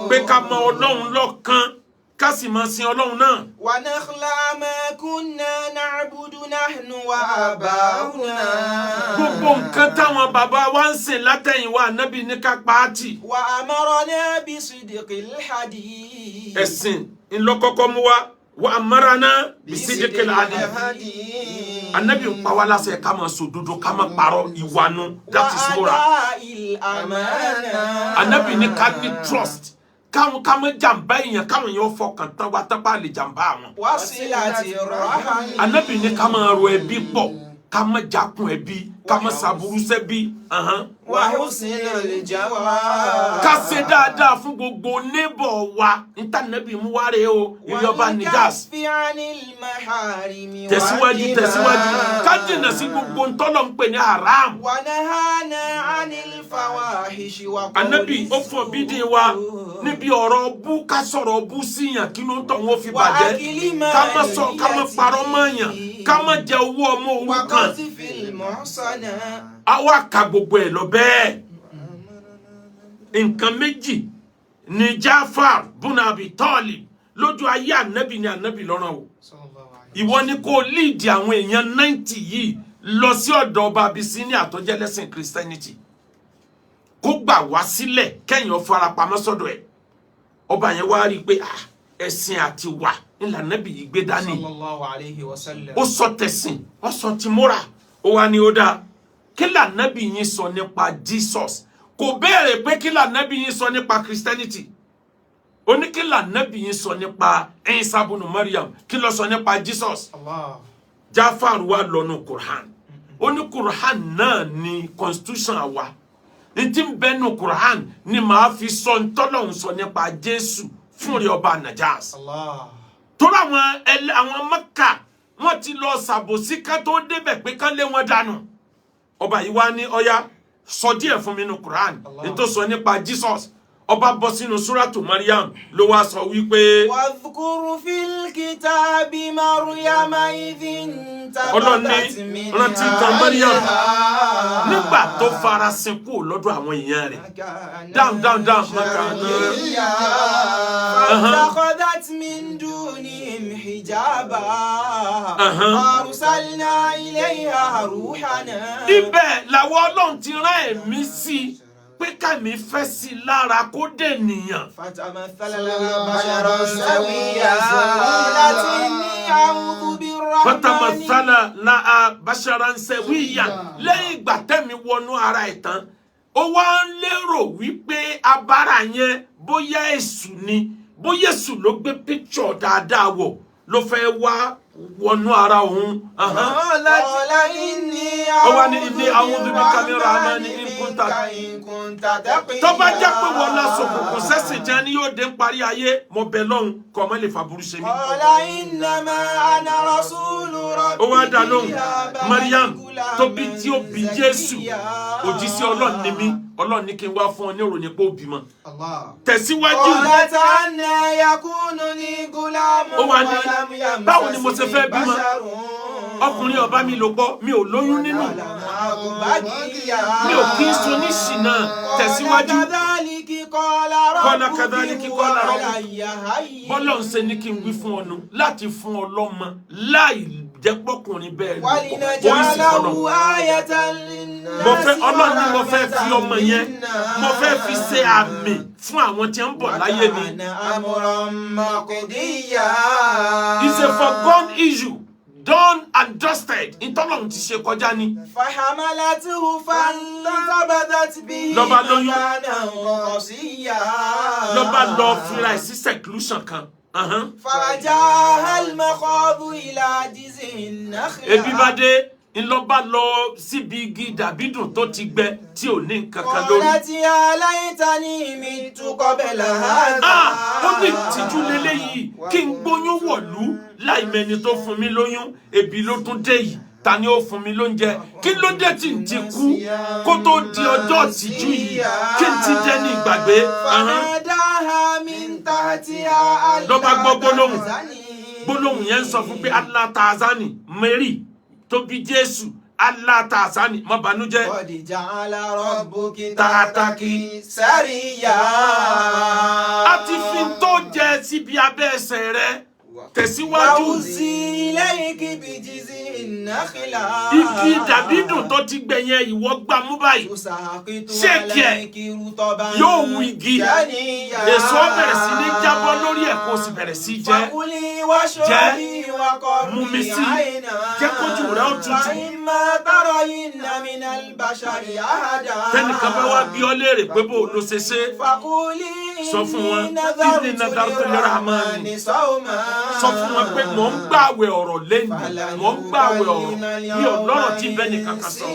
pé ká mọ Ọlọ́run lọ́kan, ká sì máa sin Ọlọ́run náà. ونخلع ما كنا نعبد نحن وآباؤنا. Gbogbo nǹkan táwọn bàbá wa ń sìn látẹ̀yìnwá, ànábì ní ká pa á tì. وأمرنا بصدق الحديث. Ẹ̀sìn ńlọkọ́kọ́ mú wa. وأمرنا بصدق الحديث. Ànábì ń pa wá láṣẹ ká máa sòdodo, ká máa parọ́ ìwànú. That is moral. وأداء الأمانة. Ànábì ní ká ní trust, káwọn ká má jàǹbá èèyàn, káwọn èèyàn fọkàn tán wa tápá lè jàǹbá àwọn. وصلة الرحم. Ànábì ní ká máa ro ẹbí pọ̀, ká má jákun ẹbí, ká má ṣàbùrú sẹ́bí. وحسن الجوار. Ká ṣe dáadáa fún gbogbo neighbor wa. Níta nẹ́bí mú wá rèé o, ìyọba Nigas. والكف عن المحارم. Tẹ̀síwájú, tẹ̀síwájú. Ká jìnnà sí gbogbo ntọ́lọ̀ ń pè ní haram. ونهانا عن الفواحش وقول Ànábì ó forbid wa níbi ọ̀rọ̀ bú, ká sọ̀rọ̀ bú síyàn kí ló ń tọ̀ wọ́n fi bàjẹ́, ká má sọ, ká má parọ́ mọ́yàn, ká má jẹ owó ọmọ òrukàn. وقذف المحصنات. Àwa ka gbogbo ẹ̀ lọ bẹ́ẹ̀. Nǹkan méjì ni Jafar buna Abi Talib lójú ayé ànábì ni ànábì lọ́rùn o. Ìwọ ni kó lead àwọn èèyàn 90 yìí lọ sí ọ̀dọ̀ ọba Abyssinia tó jẹ́ lẹ́sìn Christianity, kó gbà wá sílẹ̀, kẹ́yìn ó farapamọ́ sọ́dọ̀ ẹ̀. Ọba yẹn wá rí i pé, ah, ẹ̀sìn àti wà ńlá ànábì yìí gbé dání. صلى الله عليه وسلم. Ó sọ tẹ̀sìn, ó sọ ti múra. Ó wá ní, "Ó dáa, kí lànàbì yín sọ nípa Jesus?" Kò béèrè pé kí lànàbì yín sọ nípa Christianity. Ó ní, "Kí lànàbì yín sọ nípa Isa bunu Maryam? Kí ló sọ nípa Jesus?" Allah. Jafar wá lọ́nu Quran. Ó ní Quran náà ni constitution wa. Ní tí ń bẹ́nu Quran ni màá fi sọ ntọ́lọ́hún sọ nípa Jésù fún rí ọba Najas. Allah. Torí àwọn ẹlẹ àwọn Mẹ́kà, wọ́n ti lọ ṣàbòsí ká tó débẹ̀ pé kán lé wọn dànù. Ọba yìí wá ní, "Ọya, sọ díẹ̀ fún mi nínú Quran ní tó sọ nípa Jesus." Ọba bọ́ sínú Suratu Mariam, ló wá sọ wípé: واذكر في الكتاب مريم إذ Ọlọ́run ní, انتبذت من rántí ìtàn Mariam أهلها nígbà tó farasin kúrò lọ́dọ̀ àwọn èèyàn rẹ̀. Down, down, down. شرقيا. فاتخذت من دونهم حجابا فأرسلنا إليها روحنا. Ibẹ̀ làwọn Ọlọ́run ti rán ẹ̀mí sí i pé kàmí fẹ́ sí i lára kó dé nìyàn. فتمثل لها بشرا سويا قالت إني أعوذ بالرحمن فتمثل لها بشرا سويا. Lẹ́yìn ìgbà tẹ́mi wọnú ara ẹ̀ tán, ó wá ń lérò wípé abára yẹn, bóyá èṣù ni, bóyá èṣù ló gbé píkṣọ̀ dáadáa wọ̀ ló fẹ́ wá wọnú ara òun. قال إني Ó wá ní, إني أعوذ بك من الرحمن إن كنت منك إن كنت تقيا. Tó bá jẹ́ pé wọ́n lọ sọ̀kòkò sẹ́sìn jẹ́ ni yóò dé ń parí ayé, mo bẹ̀ lọ́hùn kọ́ ọ má lè fa burú ṣe mí. قال إنما أنا رسول ربك Ó wá dá lóhùn, لأهب لك "Mariam غلاما tó bí tí ó bí Jésù, زكيا. òjíṣẹ́ Ọlọ́run ni mí. Ọlọ́run ní kí n wá fún ọ ní ìròyìn pé ó bímọ." Allah. Tẹ̀síwájú. قالت أنى يكون لي غلام Ó wá ní, ولم يمسسني "Báwo ni mo ṣe fẹ́ bímọ? بشر Ọkùnrin ọba mi lò pọ̀, mi ò lóyún nínú, ولم أك بغيا. mi ò kí ń so ní ṣìnà." Tẹ̀síwájú. كذلك قال قال ربك كذلك هو قال ربك. علي هين. Bọ́lọ̀ ń ṣe ní kí n wí fún ọ nu láti fún ọ lọ́mọ láì jẹ́ pọ́kùnrin bẹ́ẹ̀ lò pọ̀, ó yìí sì ولنجعله fọlọ́. آية للناس Mo fẹ́, Ọlọ́run ní mo fẹ́ fi ọmọ yẹn, ورحمة mo fẹ́ fi ṣe àmì fún àwọn tí ń bọ̀ láyé ni. وكان أمرا مقضيا. It's a foregone issue, done and dusted. Ìtọ́lọ́run ti ṣe kọjá ni. فحملته فانتبذت به Ló bá lóyún. مكانا قصيا. Ló bá lọ fira ẹ̀ sí seclusion kan. فأجاها المخاض إلى جذع النخلة. Ebi bá dé, ńlọba lọ síbi igi dàbídùn tó ti gbẹ tí ò ní nǹkan kan lórí. قالت يا ليتني مت قبل هذا. Ah, ó ní ìtìjú leléyìí, kí n gbóyún wọ̀lú láì mẹni tó fún mi lóyún. Ebi ló tún dé yìí, ta ni ó fún mi lóúnjẹ? Kí ló dé tí n ti kú kó tó di ọjọ́ ìtìjú yìí, kí n ti dẹni ìgbàgbé? فناداها من تحتها ألا Ló bá gbọ́ gbólóhùn. تحزني. Gbólóhùn yẹn ń sọ fún pé Allah tazani, Mary tó bí Jésù, Allah tazani, má bànújẹ́. قد جعل ربك تحتك تحتك سريا. A ti fi tó jẹ síbi abẹ́ ẹsẹ̀ rẹ, tẹ̀síwájú. وأوصي إليك بجذع النخلة. Igi dàbídùn tó ti gbẹ yẹn, ìwọ gbà mú báyìí. تساقط Ṣéèkì ẹ̀. عليك رطبا Yóò wu igi. جنيا. Èso á bẹ̀rẹ̀ sí ní jábọ́ lórí ẹ̀, kó o sì bẹ̀rẹ̀ sí jẹ. فكلي واشربي وقري Mú mi sí. عينا. Jẹ́ kójú rẹ ó tutù. فإما ترين من البشر أحدا. Tẹnìkan bá wá bí ọ léèrè pé bó o ló ṣe ṣe, فقولي sọ fún wọn, إني نذرت إني نذرت للرحمن للرحمن صوما. Sọ fún wọn pé mò ń gbààwẹ̀ ọ̀rọ̀ lẹ́nu, mò ń gbààwẹ̀ ọ̀rọ̀, mi ò lọ́rọ̀ tí bẹ́ẹ̀ nìkan kan sọ,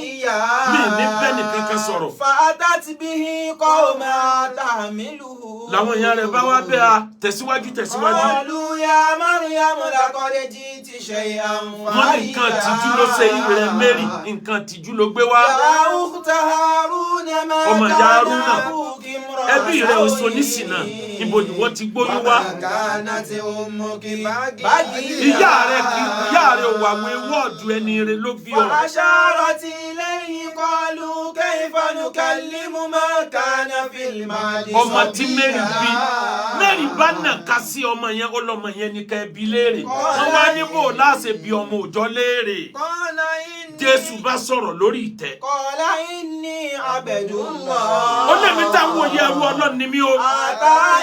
mi ní bẹ́ẹ̀ nìkan kan sọ̀rọ̀. فأتت به قومها تحمله. Làwọn èèyàn rẹ̀ bá wá bẹ́ a, tẹ̀síwájú, tẹ̀síwájú. قالوا يا مريم لقد جئت شيئا Wọ́n ní nǹkan tìjú ló ṣe ìrẹ̀ Mary, nǹkan tìjú ló gbé wá. يا أخت هارون ما Ọmọ ìyá كان Haruna, أبوك امرأ ẹbí rẹ̀ ò so سوء nísìnà, ibo ni wọ́n ti gbóyún wá? وما كانت أمك بغيا. Ìyá rẹ̀ kì ìyá rẹ̀ ò wà wé wọ́ọ̀dù, ẹni rẹ̀ ló bí ọ. فأشارت إليه قالوا كيف نكلم ما كان في المهد Ọmọ tí Mary bí, صبيا. Mary bá nàka sí ọmọ yẹn, ó lọmọ yẹn ní ká ẹbí léèrè. Wọ́n wá níbò láṣẹ bí ọmọ òòjọ́ léèrè. قال إني Jésù bá sọ̀rọ̀ lórí ìtẹ́. قال إني عبد الله. Ó lèmi táwọn òye, ẹrú Ọlọ́run ni mí o.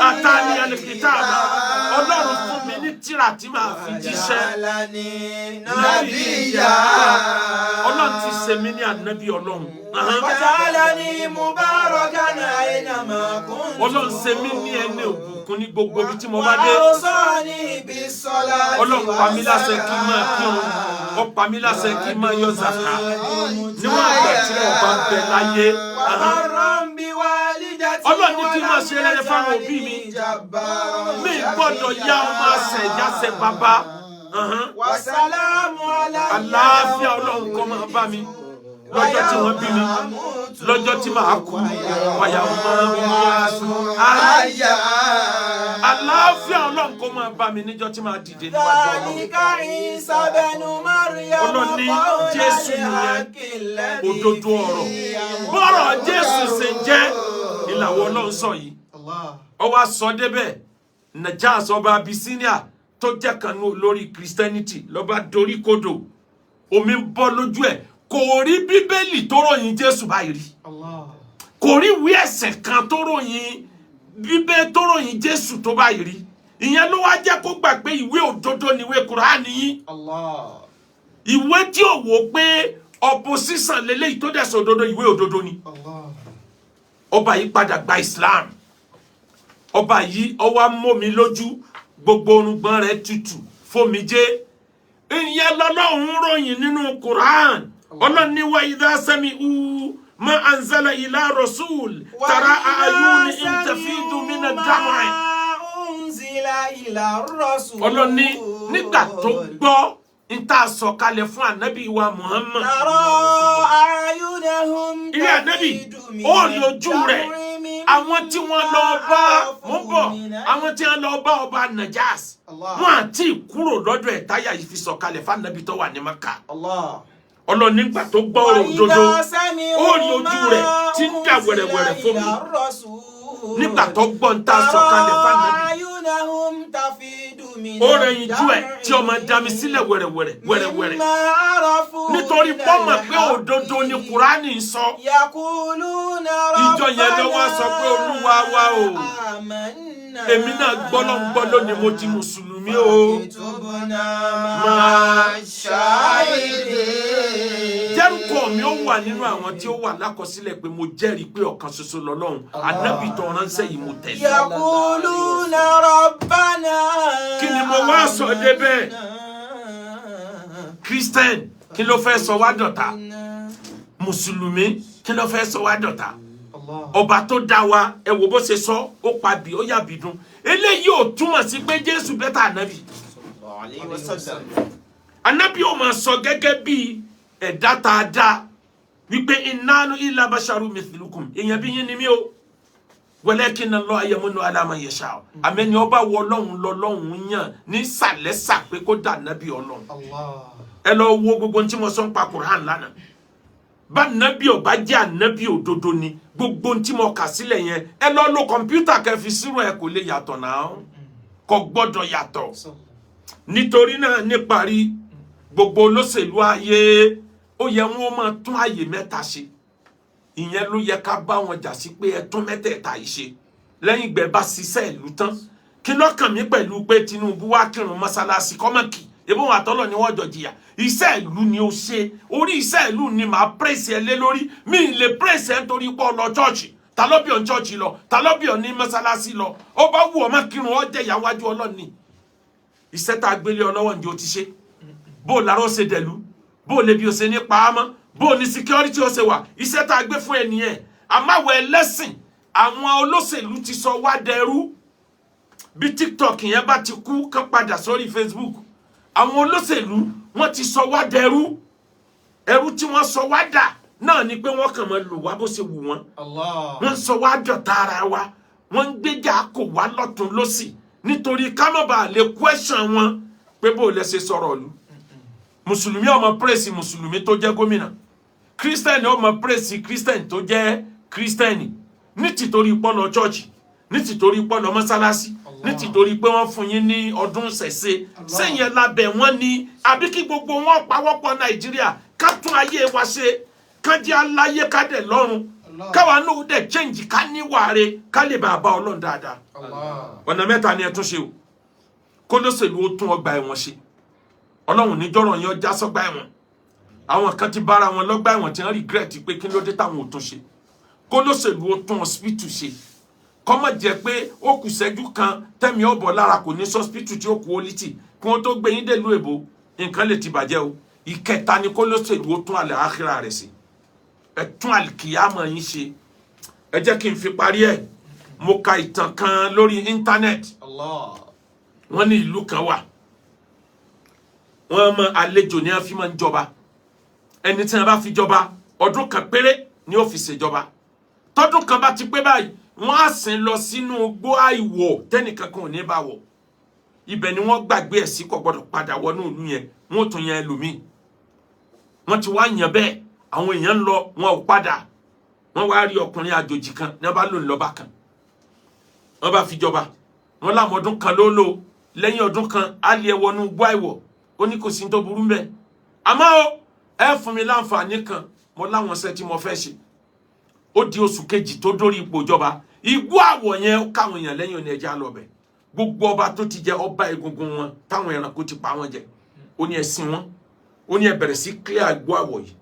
آتاني الكتاب, Ọlọ́run fún mi ní tírà tí màá fi jíṣẹ́. وجعلني نبيا. Ọlọ́run ti ṣe mí ní ànábì Ọlọ́run. وجعلني مباركا أينما كنت. Ọlọ́run ṣe mí ní ẹni òbùkún ní gbogbo ibi tí mo bá dé. وأوصاني بالصلاة Ọlọ́run pa mí láṣẹ kí n máa kírun, ó pa mí láṣẹ kí n máa yọ zàkà níwọ̀n àgbà tí mo bá ń bẹ láyé. وبرا بوالدتي Ọlọ́run ní kí n máa ṣe rere fáwọn òbí mi. جبارا Mi gbọ́dọ̀ ya ọmọ àṣẹ ìyáṣẹ bàbá. وسلام علي Àlàáfíà Ọlọ́run kó máa bá mi lọ́jọ́ tí wọ́n bí mi, lọ́jọ́ tí màá kú, wàyà ọmọ حيا. Àlàáfíà Ọlọ́run kó máa bá mi níjọ́ tí màá dìde níwájú Ọlọ́run. ذلك عيسى بن مريم Ọlọ́run ní قول Jésù nìyẹn, الحق الذي òdodo ọ̀rọ̀. فيه Bọ́rọ̀ Jésù ṣe jẹ́ ìlàwọ̀ Ọlọ́run sọ yìí. Allah. Ó wá sọ débẹ̀, Najas ọba Abyssinia tó jẹ́ kan ní olórí Christianity ló bá dorí kodò, omi ń bọ́ lójú ẹ̀. Kò rí Bíbélì tó ròyìn Jésù báyìí rí. Allah. Kò rí ìwé ẹ̀sìn kan tó ròyìn Bíbélì tó ròyìn Jésù tó báyìí rí. Ìyẹn ló wá jẹ́ kó gbà pé ìwé òdodo ni ìwé Kùránì yín. Allah. Ìwé tí ò wò pé opposition lélẹ́yìí tó dẹ̀ sọ òdodo, ìwé òdodo ni. Allah. Ọba yìí padà gba Islam. Ọba yìí, ọwọ́ mọ́mi lójú, gbogbo orúngbọ́n rẹ̀ tutù fomijé. Ìyẹn lọ́lọ́run ròyìn nínú Quran. Ọlọ́run ní وإذا سمعوا ما أنزل إلى الرسول ترى أعينهم تفيض من الدمع. أنزل إلى الرسول. Ọlọ́run ní nígbà tó gbọ́ n tá a sọ̀kalẹ̀ fún ànábì wa Muhammad, ترى أعينهم Ilé ànábì, ó rí ojú rẹ̀. Àwọn tí wọ́n lọ bá, mò ń bọ̀, àwọn tí wọ́n lọ bá ọba Najas, wọ́n àti kúrò lọ́dọ̀ ẹ̀ táyà yìí fi sọ̀kalẹ̀ fún ànábì tó wà ní Maka. Allah. Ọlọ́run nígbà tó gbọ́ ọ̀rọ̀ òdodo, ó rí ojú rẹ̀ tí ń dà wẹ̀rẹ̀wẹ̀rẹ̀ fún mi nígbà tó gbọ́ ń tá a sọ̀kalẹ̀ fún ànábì. أعينهم تفيض من Ó rẹ̀yìn jú ẹ̀ tí ọmọ dami sílẹ̀ wẹ̀rẹ̀wẹ̀rẹ̀ wẹ̀rẹ̀wẹ̀rẹ̀, nítorí pọ́nmọ̀ pé òdodo ni Kùránì ń sọ. Ìjọ yẹn ló wá sọ pé, "Olúwa wa o, èmi náà gbọ́lọ́ ń gbọ́ lónìí, mo di mùsùlùmí o." Máa ṣáìdì. Jẹ́rùkọ mi ó wà nínú àwọn tí ó wà lákọsílẹ̀ pé mo jẹ́rìí pé ọ̀kan ṣoṣo lọ́lọ́run, ànábì tó ránṣẹ́ yìí mo tẹ̀lé. يقولون ربنا. Kí ni mo wá sọ débẹ̀? Christian, kí ló fẹ́ sọ wá dọ̀tá? Mùsùlùmí, kí ló fẹ́ sọ wá dọ̀tá? Ọba tó dá wa, ẹ wò bó ṣe sọ, ó pa bì, ó yà bìdún. Eléyìí ò túmọ̀ sí pé Jésù better ànábì. Ànábì ó máa sọ gẹ́gẹ́ bí ẹ̀dá tá a dá wípé إن أنا إلا بشر مثلكم, èèyàn bí yín ni mí o, ولكن الله يمن على من يشاء. Àmẹ́ni ọba wọ Ọlọ́run lọ́lọ́run yàn ní sàlẹ́sà pé kó dà nábì Ọlọ́run. Ẹ lọ wo gbogbo ohun tí mo sọ ń pa Quran lánàá. Bá nábì ọba jẹ́ ànábì òdodo ni, gbogbo ohun tí mo kà sílẹ̀ yẹn, ẹ lọ lo kọ̀mpútà kẹfì sírò ẹ, kò lè yàtọ̀ náà, kò gbọ́dọ̀ yàtọ̀. Nítorí náà, níparí, gbogbo olóṣèlú ayé, ó yẹ wọn máa tún àyè mẹ́ta ṣe. Ìyẹn ló yẹ ká bá wọn jà sí pé ẹ tún mẹ́tẹ̀ẹ̀ta yìí ṣe lẹ́yìn ìgbẹ́ bá ṣiṣẹ́ ìlú tán. Kí lọ́kàn mi pẹ̀lú pé Tinubu wá kírun mọ́sálásí kọ́mọ̀kì ebó wọn àtọ́lọ̀ ni wọ́n jọ jìyà? Iṣẹ́ ìlú ni ó ṣe. Orí iṣẹ́ ìlú ni màá pèsè ẹ lé lórí. Mi ì lè pèsè ẹ nítorí pé ọ lọ church. Ta ló bí ọ ní church lọ? Ta ló bí ọ ní mọ́sálásí lọ? Ó bá wù ọ má kírun, ọ jẹ ìyàwó Ọlọ́ọ̀ni. Iṣẹ́ tá a gbélé ọ lọ́wọ́, ǹjẹ́ o ti ṣe? Bó o lára ó ṣe dẹ̀lú, bó o lè bí o ṣe ní paámọ́, bó o ní security ó ṣe wà, iṣẹ́ tá a gbé fún ẹ nìyẹn. Àmọ́ ẹlẹ́sìn, àwọn olóṣèlú ti sọ wá dẹrú. Bí TikTok yẹn bá ti kú, kán padà sórí Facebook. Àwọn olóṣèlú, wọ́n ti sọ wá dẹrú. Ẹrú tí wọ́n sọ wá dà náà ni pé wọ́n kàn máa lò wá bó ṣe wù wọ́n. Wọ́n sọ wá dọ̀tá ara wa, wọ́n ń gbéjà kò wá lọ́tún lọ́sì nítorí ká má bàa lè question wọn pé bó lẹ ṣe sọ̀rọ̀ ìlú. Mùsùlùmí ó máa praise mùsùlùmí tó jẹ́ gómìnà, Christian ó máa praise Christian tó jẹ́ Christian, ní tìtorí pọ́ lọ church, ní tìtorí pọ́ lọ mọ́sálásí, ní tìtorí pé wọ́n fún yín ní ọdún ṣẹ̀ṣẹ̀ sẹ́yìn ẹ̀ lábẹ́ wọn ní. Àbí kí gbogbo wọn pawọ́pọ̀ Nàìjíríà, ká tún ayé wa ṣe, ká jẹ́ aláyé, ká dẹ̀ lọ́run, káwa náà dẹ̀ change, ká níwàre, ká lè bá a bá Ọlọ́run dáadáa. Ọ̀nà mẹ́ta ni ẹ tún ṣe o. Kó lóṣèlú ó tún ọgbà ẹ̀wọ̀n ṣe. Ọlọ́run níjọ́rọ̀ yẹn ọjà sọ́gbà ẹ̀wọ̀n. Àwọn kan ti bára wọn lọ́gbà ẹ̀wọ̀n tí wọ́n regret pé kí ló dé táwọn ò tún ṣe. Kó lóṣèlú ó tún hospital ṣe, kó má jẹ́ pé ó kù ṣẹ́jú kan tẹ́mi ọ̀bọ̀ lára, kò ní hospital tí ó kú ó lítì kí wọ́n tó gbé yín délùú èbó, nǹkan lè ti bàjẹ́ o. Ìkẹta ni kó lóṣèlú ó tún àlẹ́ àkírà rẹ̀ sí. Ẹ tún àlìkìyàmọ̀ yín ṣe. Ẹ jẹ́ kí n fi parí ẹ̀. Mo ka ìtàn kan lórí internet. Wọ́n ní ìlú kan wà, wọ́n mọ àlejò ní wọ́n fi máa ń jọba. Ẹni tí wọ́n bá fi jọba, ọdún kan péré ni ó fi ṣèjọba. Tọdún kan bá ti pé báyìí, wọ́n á sìn lọ sínú igbó àìwọ̀ tẹ́nìkan kan ò ní bá wọ̀. Ibẹ̀ ni wọ́n gbàgbé ẹ̀ sí, kò gbọ́dọ̀ padà wọnú ìlú yẹn. Wọ́n ò tún yan ẹlòmíì. Wọ́n ti wá yàn bẹ́ẹ̀, àwọn èèyàn ń lọ, wọn ò padà. Wọ́n wá rí ọkùnrin àjòjì kan ní wọ́n bá lòun lọ́ba kan, wọ́n bá fi jọba. Wọ́n láwọn ọdún kan ló lò. Lẹ́yìn ọdún kan, á lé ẹ wọnú igbó àìwọ̀. Ó ní kò sí ní tó burú mbẹ́, àmọ́ o, ẹ fún mi láǹfààní kan, mo láwọn iṣẹ́ tí mo fẹ́ ṣe. Ó di oṣù kejì tó dórí ipò ìjọba, igbó àwọ̀ yẹn, ó káwọn èèyàn lẹ́yìn òní ẹja lọ bẹ̀. Gbogbo ọba tó ti jẹ ọba, egungun wọn táwọn ẹranko ti pa wọn jẹ. Ó ní ẹ̀sìn wọn, ó ní ẹ bẹ̀rẹ̀ sí clear igbó àwọ̀ yìí.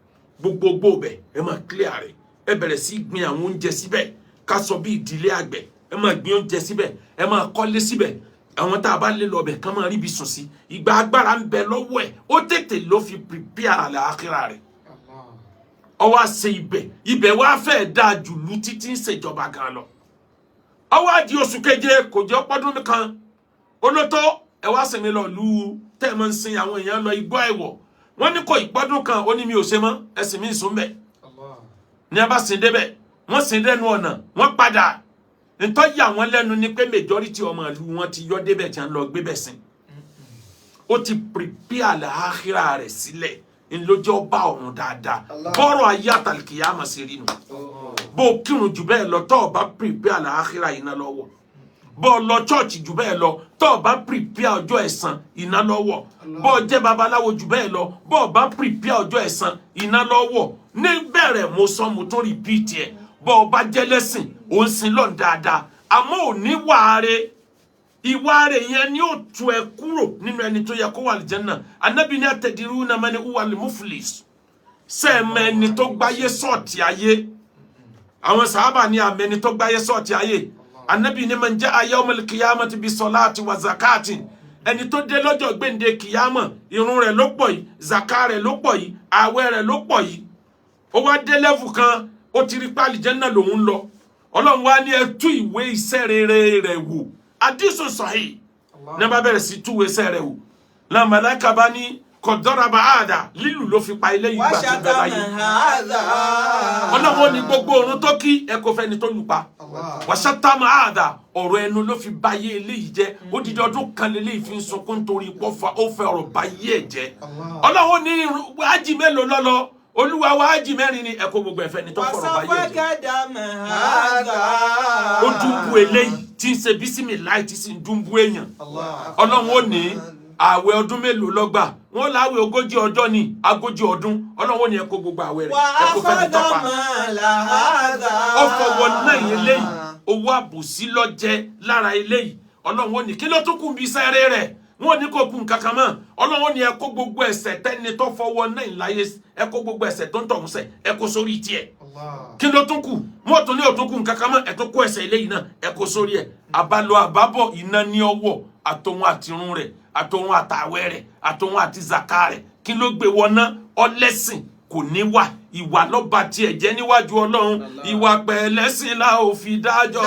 Gbogbogbò bẹ̀, ẹ máa clear rẹ̀, ẹ bẹ̀rẹ̀ sí gbin àwọn oúnjẹ síbẹ̀, ká sọ bí ìdílé àgbẹ̀. Ẹ máa gbin oúnjẹ síbẹ̀, ẹ máa kọ́lé síbẹ̀. Àwọn tá a bá lé lọ bẹ̀, kán máa ríbi sùn sí. Ìgbà agbára ń bẹ lọ́wọ́ ẹ̀, ó tètè ló fi prepare àlẹ́ àkírà rẹ̀. Ó wá ṣe ibẹ̀, ibẹ̀ wá fẹ́ẹ̀ dáa jù lú títí ń ṣèjọba gan lọ. Ó wá di oṣù keje, kò jẹ́ pọ́dún kan olótó, ẹ wá sinmi lọ lù ú tẹ́ ẹ máa ń sin àwọn èèyàn lọ igbó àìwọ̀. Wọ́n ní kò ìpọ́dún kan. Ó ní mi ò ṣe mọ́, ẹ sì mí sùn bẹ̀. Ní a bá sin débẹ̀, wọ́n sin dẹ́nu ọ̀nà, wọ́n padà. Ntọ́ yà wọ́n lẹ́nu ni pé majority ọmọ ìlú wọn ti yọ débẹ̀ tí wọ́n lọ gbé bẹ̀ sin. Ó ti prepare àlàáhìrà rẹ̀ sílẹ̀, ńlójó bá ọ̀run dáadáa. Bọ́rọ̀ ayé àtàlìkìyàmọ̀ sí rí nu. Bó o kírun jù bẹ́ẹ̀ lọ, tọ́ ọ bá prepare àlàáhìrà yìí náà lọ́wọ́. Bọ́ ọ lọ chọ́ọ̀chì jù bẹ́ẹ̀ lọ, tó o bá prepare ọjọ́ ẹ̀san, iná lọ́wọ́. Bọ́ ọ jẹ́ babaláwo jù bẹ́ẹ̀ lọ, bọ́ ọ bá prepare ọjọ́ ẹ̀san, iná lọ́wọ́. Ní bẹ̀rẹ̀ mo sọ, mo tún repeat ẹ̀, bọ́ ọ bá jẹ́ lẹ́sìn, ò ń sin lọ́n dáadáa, àmọ́ ò ní wàáre, ìwà rẹ̀ yẹn ni ó tu ẹ kúrò nínú ẹni tó yẹ kó wà lìjẹ́nà. Anábì ní أتدرون من هو المفلس? Sẹ́ẹ̀mọ ẹni tó gbáyé sọ̀tì ayé? Àwọn sàábà ní àmì ẹni tó gbáyé sọ̀tì ayé. Anábì ní من جاء يوم القيامة بصلاة وزكاة, ẹni tó dé lọ́jọ́ gbẹ̀ǹde kìyàmọ̀, irun rẹ̀ ló pọ̀ yìí, zaka rẹ̀ ló pọ̀ yìí, àwẹ̀ rẹ̀ ló pọ̀ yìí, ó wá dé level kan, ó ti rí pálí jẹ́nà lòún lọ. Ọlọ́run wá ní ẹ tú ìwé iṣẹ́ rere rẹ̀ wò. حديث صحيح. Ní bá bẹ̀rẹ̀ sí túwé iṣẹ́ rẹ̀ wò náà, màláíkà bá ní قد ضرب هذا, lílù ló fi pa ilé yìí gbà tí ń bẹ láyé. وشتم هذا. Ọlọ́run ní gbogbo òrun tó kí ẹ kò fẹ́ni tó lù pa. وشتم هذا, ọ̀rọ̀ ẹnu ló fi báyé eléyìí jẹ́. Odidi ọdún kan lélẹ́yìí fi ń sunkún torí pọ́fà ó fẹ́ ọ̀rọ̀ báyé ẹ̀ jẹ́. Ọlọ́run ní ájì mélòó lọ́lọ́? Olúwa wa, ájì mẹ́rin ni. Ẹ kó gbogbo ẹ̀fẹ́ ni tó fọ̀rọ̀ báyé ẹ̀ jẹ́. وسفك دم هذا. Ó dúnbú eléyìí tí ń ṣe bísímìláì tí sì ń dúnbú èèyàn. Ọlọ́run ó ní ààwẹ̀ ọdún mélòó lọ́gbà? Wọ́n láwẹ̀ 40 ọjọ́ ní 40 ọdún. Ọlọ́run ó ní ẹ kó gbogbo ààwẹ̀ rẹ̀, ẹ kó fẹ́ni وأخذ tọ́pa. مال هذا. Ó fọwọ́ náà eléyìí, owó àbòsí lọ́jẹ́ lára eléyìí. Ọlọ́run ó ní kí ló tún kù bí sẹ́rẹ́ rẹ̀? Wọ́n ò ní kó kù nǹkan kan mọ́. Ọlọ́run ó ní ẹ kó gbogbo ẹ̀ṣẹ̀ tẹ́ni tó fọwọ́ náà láyé, ẹ kó gbogbo ẹ̀ṣẹ̀ tó ń tọ̀hún ṣẹ̀, ẹ kó sórí tiẹ̀. Kí ló tún kù? Wọ́n tún ní òtún kù nǹkan kan mọ́. Ẹ tó kó ẹ̀ṣẹ̀ eléyìí náà, ẹ kó sórí ẹ̀. Àbálọ àbábọ̀, iná ní ọwọ́, àtòun àtìrun rẹ̀, àtòun àtàwẹ̀ rẹ̀, àtòun àti zaka rẹ̀. Kí ló gbé wọná? Ọlẹ́sìn kò ní wà, ìwà lọ́ba tiẹ̀ jẹ́ níwájú Ọlọ́run. Ìwà pẹ̀lẹ́sìn la ò fi dájọ́,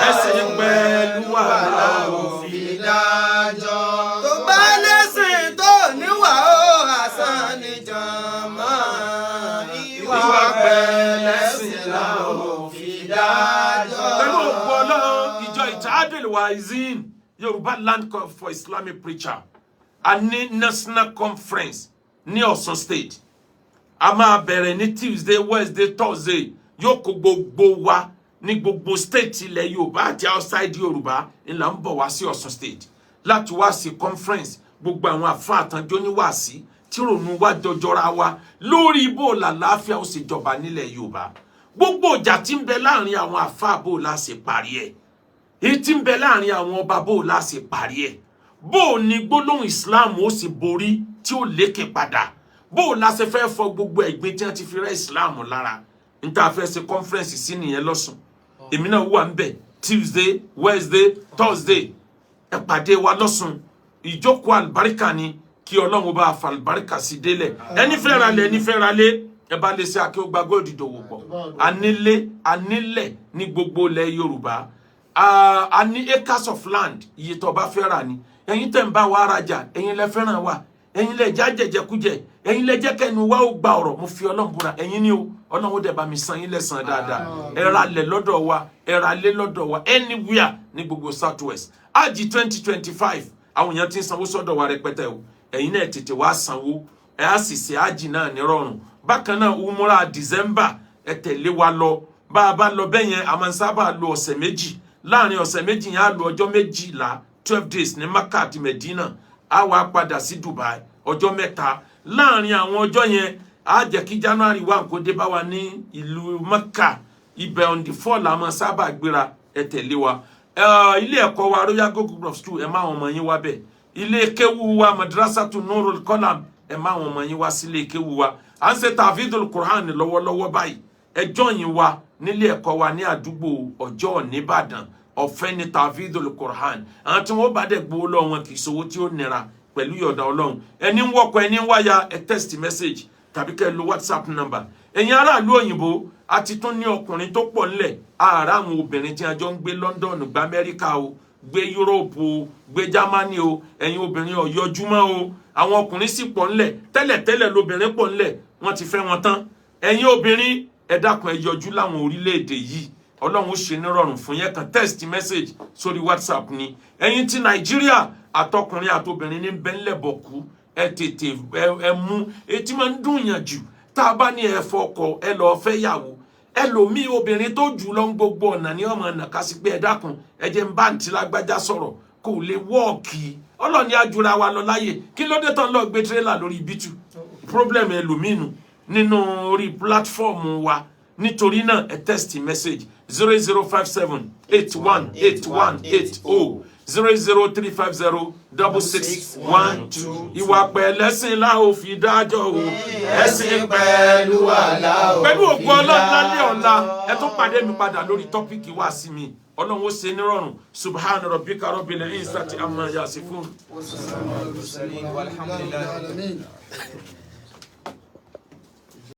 ẹ̀sìn pẹ̀lú wà la ò fi dájọ́. Tó bá lẹ́sìn tó níwà ó, àsán ni jàmá. Ìwà pẹ̀lẹ́sìn la ò fi dájọ́. Pẹ̀lú òkú Ọlọ́run, ìjọ Ìtàdìl Wazin, Yorùbá Land for Islamic Preacher, a ní national conference ní Ọ̀ṣun State. A máa bẹ̀rẹ̀ ní Tuesday, Wednesday, Thursday. Yóò kó gbogbo wa ní gbogbo state ilẹ̀ Yorùbá àti outside Yorùbá ńlá ń bọ̀ wá sí Ọ̀ṣun State láti wá sí conference. Gbogbo àwọn àfáà àtànjọ níwàásí tí rònú wá jọjọra wa lórí bó làlàáfíà ó sì jọba nílẹ̀ Yorùbá, gbogbo ìjà tí ń bẹ láàrin àwọn àfáà, bó la ṣe parí ẹ̀, èyí tí ń bẹ láàrin àwọn ọba, bó la ṣe parí ẹ̀, bó ní gbólóhùn Islam ó sì borí tí ó lékè padà, bó la ṣe fẹ́ fọ gbogbo ẹ̀gbin tí wọ́n ti fi rẹ́ Islam lára. N tá a fẹ́ ṣe conference sí nìyẹn lọ́sùn. Èmi náà wà ń bẹ̀ Tuesday, Wednesday, Thursday. Ẹ pàdé wa lọ́sùn. Ìjókòó àlùbáríkà ni. Kí Ọlọ́run bá fa àlùbáríkà sí délẹ̀. Ẹni fẹ́ ra lẹ̀, ẹni fẹ́ ra lé, ẹ bá lè ṣe Akéwògbà Gold dòwò pọ̀. Anílé, anílẹ̀ ní gbogbo ilẹ̀ Yorùbá. A ní acres of land. Iye tó bá fẹ́ rà ni. Ẹ̀yin tẹ̀ ń bá wa rajà, ẹ̀yin lẹ fẹ́ràn wa, ẹ̀yin lẹ já jẹjẹkújẹ, ẹ̀yin lẹ jẹ́ kẹ́nu wa ó gba ọ̀rọ̀. Mo fi Ọlọ́run búra, ẹ̀yin ni o. Ọlọ́run ó dẹ̀ bá mi san yín lẹ́san dáadáa. Ẹ ra lẹ̀ lọ́dọ̀ wa, ẹ ra lé lọ́dọ̀ wa anywhere ní gbogbo South West. Ájì 2025, àwọn èèyàn ti ń sanwó sọ́dọ̀ wa rẹpẹtẹ o. Ẹ̀yin náà tètè wá sanwó, ẹ á sì ṣe ájì náà nírọ̀rùn. Bákan náà, umura December, ẹ tẹ̀lé wa lọ. Bá a bá lọ bẹ́ẹ̀ yẹn, a máa ń sábà lo ọ̀sẹ̀ 2. Láàrin ọ̀sẹ̀ 2 yẹn, á lo ọjọ́ 12, 12 days ní Mecca àti Medina. Á wá padà sí Dubai ọjọ́ 3. Láàrin àwọn ọjọ́ yẹn, á jẹ́ kí January 1 kó dé bá wa ní ìlú Mecca. Ibẹ̀ on the 4 la máa sábà gbéra. Ẹ tẹ̀lé wa. Ilé ẹ̀kọ́ wa, Royal Gold Group of School, ẹ má àwọn ọmọ yín wá bẹ̀. Ilé kéwu wa, Madrasatu Nurul Qalam, ẹ má àwọn ọmọ yín wá sílé kéwu wa. À ń ṣe Tafidul Quran lọ́wọ́lọ́wọ́ báyìí. Ẹ join wa nílé ẹ̀kọ́ wa ní àdúgbò Ọjọ́ nìbàdàn. Ọ̀fẹ́ ní Tafidul Quran. Àwọn tí wọ́n bá dẹ̀ gbowó lọ́wọ́ wọn, kì í ṣòwò tí ó nira. Pẹ̀lú yọ̀dà Ọlọ́run, ẹni ń wọ́kọ̀, ẹni ń wáyà, ẹ text message tàbí kẹ́ ẹ lo WhatsApp number. Ẹ̀yin aráàlú òyìnbó, a ti tún ní ọkùnrin tó pọ̀ ńlẹ̀. Ààrẹ àwọn obìnrin tí a jọ ń gbé London, gbé Amẹ́ríkà o, gbé Europe o, gbé Germany o. Ẹ̀yin obìnrin ọ̀yọ́júmọ́ o. Àwọn ọkùnrin sì pọ̀ ńlẹ̀. Tẹ́lẹ̀tẹ́lẹ̀ lobìnrin pọ̀ ńlẹ̀, wọ́n ti fẹ́ wọn tán. Ẹ̀yin obìnrin, ẹ dákun, ẹ yọjú láwọn orílẹ̀-èdè yìí. Ọlọ́run ó ṣe nírọ̀rùn fún yẹn. Kan text message sórí WhatsApp ni. Ẹ̀yin ti Nàìjíríà, àtọkùnrin àtobìnrin ní bẹ́ńlẹ̀ bọ̀kú. Ẹ tètè ẹ mú etí máa ń dùn yàn jù tá a bá ní ẹ fọkọ, ẹ lọ́ọ́ fẹ́ yàwó. Ẹlòmíì, obìnrin tó jù lọ ń gbogbo ọ̀nà ní ọmọ nàka sí pé, "Ẹ dákun, ẹ jẹ́ ń bá àǹtí lágbájá sọ̀rọ̀." Kò lè wọ́ọ̀kì. Ọlọ́ni ajura wa lọ láyè. Kí ló dé tán lọ gbé tírélà lórí bítù? Problem ẹlòmíì nù nínú orí platform wa. Nítorí náà, ẹ text message 0057818180, 003506612. Ìwà pẹ̀lẹ́sìn la ò fi dájọ́ o. Ẹ̀sìn Pẹ̀lú àlá ò pẹ̀lú fi ògùn Ọlọ́run, lálẹ́ ọ̀la, dájọ́. ẹ tún pàdé mi padà lórí topic wá sí mi. Ọlọ́run ó ṣe nírọ̀rùn. Subhana rabbika rabbil izzati amma yasifun. Walhamdulillah. Alamin.